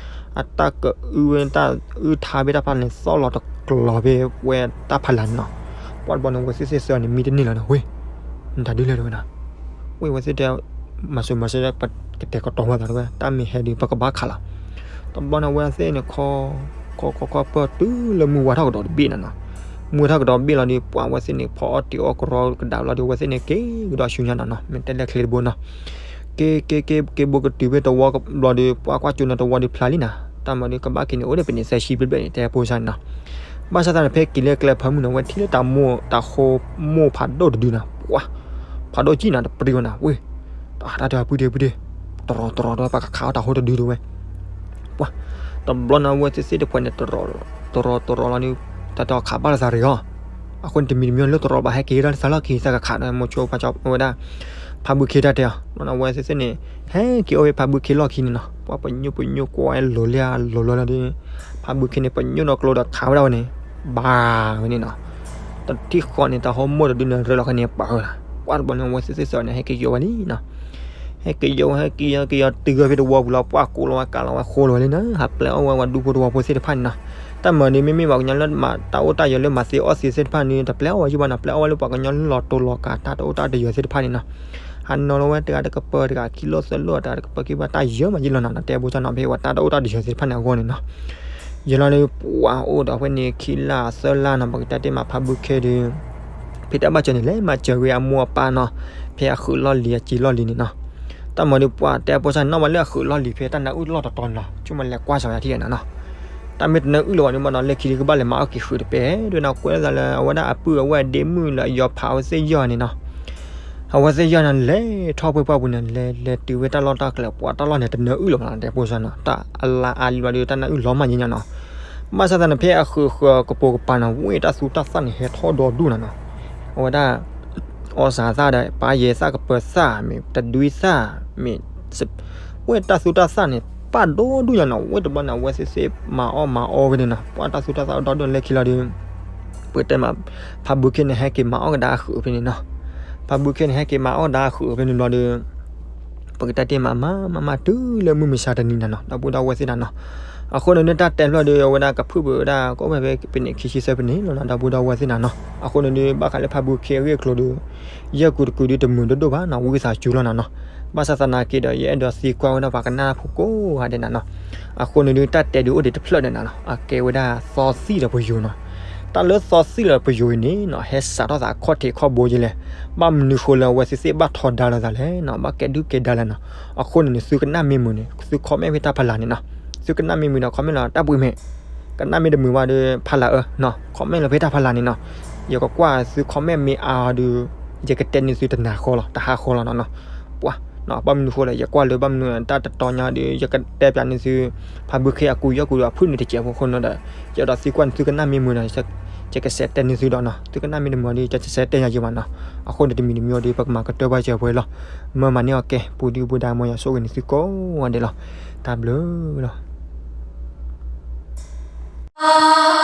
အတၢ်ကအုဝဲ တၢ်အုၣ်ထါဖဲတၢ်ဖးန့ၣ် သီၣ်လီၤတကျီၤဖဲဝဲတၢ်ဖးလၢ်န့ၣ်နီၤ. ပှၤတဘျီန့ၣ် ဝဲသ့ၣ်သ့ၣ်ဆၢန့ၣ် မံတန့ၢ်လီၤန့ၣ် ဝ့ၢ် နတၢ်ဒုးလဲၣ်တဝဲဒၣ် ဝ့ၢ်ဝဲသ့ၣ်တဲ မၤစၢၤမၤစၢၤ ပကတဲာ်ကတီၤဝဲသးတဝဲ တၢ်မ့ၢ်ဟဲဒုး ပကဘၣ်ခးလီၤ. တဘျီန့ၣ် အဝဲသ့ၣ်န့ၣ် ခီ ခီခီခီပၢၢ်တုၤလၢမုၢ်ဝါထီၣ်ကဒီးတဘ့ၣ်န့ၣ်နီၤ. မုၢ်ဝါထီၣ်ကဒီးတဘ့ၣ်လီၤဒီး ပှၤဝဲသ့ၣ်န့ၣ် ဖီအီၣ်တ့ၤအီၣ်ကရီကဒါလီၤဒီး အဝဲသ့ၣ်န့ၣ် က့ၤကဒီးဆူညါနီၤနီၤ, မ့ၢ်တဲလဲၣ်ချ့တဘိနီၤ. က့ၤ က့ၤ က့ၤ က့ၤဘိကတုၤဖဲတဝီဘျီဒီး ပှၤကွၢ်ကၠိန့ၣ်တဝီဒီးဖျါလံနီၤ. တၢ်မၤဒီးကဘၣ်က့ၤန့ၣ် အိၣ်ဒီးပနံးသၢဆံဘျဲၣ်ဘျဲၣ်န့ၣ် တဲဖိစၢ်န့ၣ်နီၤ. ဘၣ်ဆၣ်သနာ် ဖဲက့ၤလၢကျဲဖၢမုၢ်န့ၣ် အဝဲထံၣ်လၢတၢ်မိၢ် တၢ်ဃိမိၢ်ဖးဒိၣ်တဒုနီၤ, ပှၤ ဖးဒိၣ်ကံၣ်နီၤ တပရံဝဲနီၤ ဝ့ၢ်, တၢ်တၢ်တၢ်ပှ့ၤဒ့ပှ့ၤဒ့, တရီတရီတဝဲ ပှၤကခးအီၣ်တၢ်ဟိတဒုတဝဲ, ပှၤ တဘျီန့ၣ် အဝဲသ့ၣ်သ့ၣ်တဖၣ်န့ၣ် တရီတရီလီၤဒီး တၢ်တခးဘၣ်လၢသးရ့ၤအီၤ, အဃိန့ၣ် တမံၤတမံၤလၢတရီဘၣ် ဟဲက့ၤတၢ်လၢသးလီၢ်ခံ သးကခးဒီး မိၤဆိဖးကၠီဝဲဒၣ် ဖးဘုခ့တၢ်တဲအီၤ, အဝဲသ့ၣ်သ့ၣ်န့ၣ် ဟဲက့ၤအိၣ်ဖဲဖးဘုခ့လီၢ်ခံန့ၣ်နီၤ, ပှၤပညိၣ်ပညိၣ်ကွၢ်ဝဲလိၤလၢလိၤလၢလီၤဒီး ဖးဘုခ့န့ၣ် ပညိၣ်ဒီးကျိဒီးခးဝဲဒၣ်ဝဲန့ၣ် ဘၣ်ဝဲန့ၣ်နီၤ, တထံၣ်ဃီန့ၣ် တၢ်ဟိမိၢ်တဒုန့ၣ် ရ့လီၤခဲန့ၣ်ပာ်ဝဲလီၤ, ပှၤတဘျီန့ၣ် အဝဲသ့ၣ်သ့ၣ်စၢၤန့ၣ် ဟဲက့ၤယိာ်ဝဲလံနီၤ ဟဲက့ၤယိာ်ဝဲ ဟဲက့ၤယိာ် ဟဲက့ၤယိာ်တုၤဂၢၢ်ဖဲတဝီပူၤလီၤ ပှၤကိးလီၤဝဲကးလီၤဝဲဃိလီၤဝဲလံနီၤ, ဟးပျဲအီၣ်ဝဲပှၤဒူဖိတဝီဖိသ့ၣ်တဖၣ်န့ၣ်နီၤ, တၢ်မၤန့ၣ် မ့မ့ၢ်ပှၤကညီလၢမၤတၢ်အိၣ်တၢ်ယၢၤလၢမၤသ့အီၣ်သ့သ့ၣ်တဖၣ်န့ၣ် တပျဲအီၣ်ဝဲယုၢ်ဘၣ်နီၤ, ပျဲအီၣ်ဝဲလၢပှၤကညီလၢလီၤတိၤလီၤကးတၢ်တအိၣ်တၢ်တယၢၤသ့ၣ်တဖၣ်န့ၣ်နီၤ, ဟးနီၤလီၤဝဲတဂၤတကပၢၤတဂၤခံလိာ်သၢလိာ်တဂၤတကပၢၤခံဘၣ်တၢ်ယၢၤမးယုၢ်လီၤနီၤ, တဲဘိၣ်ဆၣ်နီၤ ဖဲပှၤတၢ်တအိၣ်တၢ်တယၢၤသ့ၣ်တဖၣ်န့ၣ်အဂီၢ်န့ၣ်နီၤ ယလီၤန့ၣ် ပှၤအိၣ်ဒီးဖဲန့ၣ်ခံလါသၢလါနီၤ ပကတဲတ့ၢ်မးဖးဘုခ့ဒီး ဖဲတၢ်ဘၣ်စၢၤန့ၣ် လဲၤမၤစၢၤဝဲအမိၢ်အပၢ်နီၤ ဖဲအဃုာ်လီၢ်လံၤအစ့လီၢ်လံၤန့ၣ်နီၤ, တၢ်မၤဒီးပှၤတဲဖိစၢ်န့ၣ် နီၢ်မးလၢအဃုာ်လီၢ်လံၤဖဲတၢ်နၢအုၣ်လီၢ်တတီၤန့ၣ်လီၤ ဆိကမိၣ်လဲၤကွၢ်စၢၤဝဲထံၣ်နီၤနီၤ, တၢ်မ့ၢ်တနၢအုၣ်လီၤဘၣ်န့ၣ်မးနီၤ လၢခံဒီးကဘၣ်လဲၤမၤအီၣ်က့ၤဃုာ်တပဲ ဒ်န့ၣ်ကွဲးလၢသးလၢအဝဲဒၣ်အပုၢ်အဝဲၢ်အဒ့မုၣ်လၢအယီၤဖးအဝဲသ့ၣ်ယီၤန့ၣ်နီၤ အဝဲသ့ၣ်ယီၤန့ၣ် လဲၤထီၣ်ပှဲၤပှၢ်ပူၤန့ၣ် လဲၤလဲၤတုၤဝဲတၢ်လီၢ်တၢ်ကျဲ ပှၤတၢ်လီၢ်န့ၣ် တနၢအုၣ်လီၤမးနီၤ တဲဖိစၢ်နီၤ တၢ်အလါအါလံဘျီဒီး တၢ်နၢအုၣ်လီၤမးယဲၢ်ညါနီၤ, ဘၣ်ဆၣ်သနာ် ဖဲအဃုာ်ဃုာ်ကပိာ်ကပၤနီၤ ဝ့ၢ်တၢ်သူတၢ်သၣ်န့ၣ် ဟဲထီၣ်ဒီဒူၣ်နီၤနီၤ, အဝဲဒၣ် အီၣ်စၢ်သၣ်ဒီး ပာ်ယဲၢ်သၣ်ကပၢၤသၣ် မ့ၢ်တဒွံသၣ် မ့ၢ် ဝ့ၢ်တၢ်သူတၢ်သၣ်န့ၣ် ပၣ်ဒီဒူၣ်ညါနီၤ ဝ့ၢ်တဘျီန့ၣ် အဝဲသ့ၣ်သ့ၣ်မၤအီၣ်မၤအီဝဲန့ၣ်နီၤ ပှၤတၢ်သူတၢ်သၣ်ဒီဒူၣ်လၢခံလီၤဒီး ပတဲမး ဖးဘုခ့န့ၣ် ဟဲက့ၤမၤအီၣ်ကဒါအဃုာ်ဖဲန့ၣ်နီၤ, ဖးဘုခ့န့ၣ် ဟဲက့ၤမၤအီၣ်ကဒါအဃုာ်ဖဲန့ၣ်ဘျီဒီး ပကတဲတ့ၢ်မး မၤမၤမၤတုၤလၢမုၢ်မဆါတနံၤန့ၣ်နီၤ ဒီပုၢ်ဒီဝဲၢ်သ့ၣ်န့ၣ်နီၤ, အဃိန့ၣ်ဒုး တၢ်တဲဖျၢၣ်ဒီး အဝဲဒၣ်ကဖုၣ်ပှဲၤဝဲဒၣ် ကအိၣ်ဖဲဖဲပနံးခံဆံသၢပနံးလီၤနီၤ ဒီပုၢ်ဒီဝဲၢ်သ့ၣ်န့ၣ်နီၤ, အဃိန့ၣ်ဒုး ဘၣ်ဃးလၢဖးဘုခ့အဂ့ၢ်အကျိၤဒီး ယဲၢ်ကူတကူဒုးတမုာ်ဒိၣ်ဒိၣ်ဘၣ်နီၤ ဝံသးစူၤလီၤနီၤနီၤ, ဘၣ်ဆၣ်သနာ်က့ဒီး ယအဲၣ်ဒိးသံကွၢ်ဝဲဒၣ်ပှၤကနၣ်တၢ်ဖိကိးဂၤဒဲးန့ၣ်နီၤ, အဃိန့ၣ်ဒုး တၢ်တဲဒုးအိၣ်ဒံးတဖျၢၣ်န့ၣ်နီၤ အကဲဝဲဒၣ်သီသံၣ်ဒီးပယိၤနီၤ, တၢ်လၢသီသံၣ်ဒီးပယိၤအံၤန့ၣ်နီၤ ဟဲစးထီၣ်သးအခီၣ်ထံးခီၣ်ဘိယဲလဲၣ်, ဘၣ်မနုၤဃိလၢအဝဲသ့ၣ်သ့ၣ်ဘၣ်ထီဒါလိာ်သးလဲၣ်နီၤ ဘၣ်ကဲဒုၣ်ကဲဒါလဲၣ်နီၤ, အဃိန့ၣ်န့ၣ် သုကနၣ်မ့ၢ်မုာ်န့ၣ် သု comment ဖဲတၢ်ဖးလၢ်န့ၣ်နီၤ, သုကနၣ်မ့ၢ်မုာ်ဒီး comment လီၤတၢ်ဘှံးမ့ၢ်, ကနၣ်မ့ၢ်တမုာ်ဘၣ်ဒီး ဖးလၢ်အၢနီၤ comment လီၤဖဲတၢ်ဖးလၢ်န့ၣ်နီၤ, ယကကွၢ်သု comment မ့ၢ်အါအီၤဒီး ယကတဲန့ၢ်သုတနၤဃီလီၤ တဟါဃီလီၤနီၤနီၤ, ပှၤ ဘၣ်မနုၤဃိလၢ ယကွၢ်လၢဘၣ်မနုၤတၢ်တတီညါဒီး ယကတဲပျးန့ၢ်သု ဖးဘုခ့အကူယီၢ်ကူဒီးအဖုၣ်န့ၣ်တစဲးဖိအဃိန့ၣ်ဒီး ယအဲၣ်ဒိးသံကွၢ်န့ၣ် သုကနၣ်မ့ၢ်မုာ်ဒီး ယကစးတဲန့ၢ်သုဒီးနီၤ သုကနၣ်မ့ၢ်တမုာ်ဒီး ယကစးတဲညါယံၤဘၣ်နီၤ, အဃိန့ၣ်တမံၤတမံၤအံၤဒီး ပကမၤကတၢၢ်ဘၣ်စၢၤပှဲၤလီၤ, မၢမၤန့ၢ်အီၤကဲ ပူၤဒုၣ်ပူၤဒါ မ်ယွၤဆိၣ်ဂ့ၤန့ၢ်သုကိးဂၤဒဲးလီၤ, တၢ်ဘျုးလီၤ.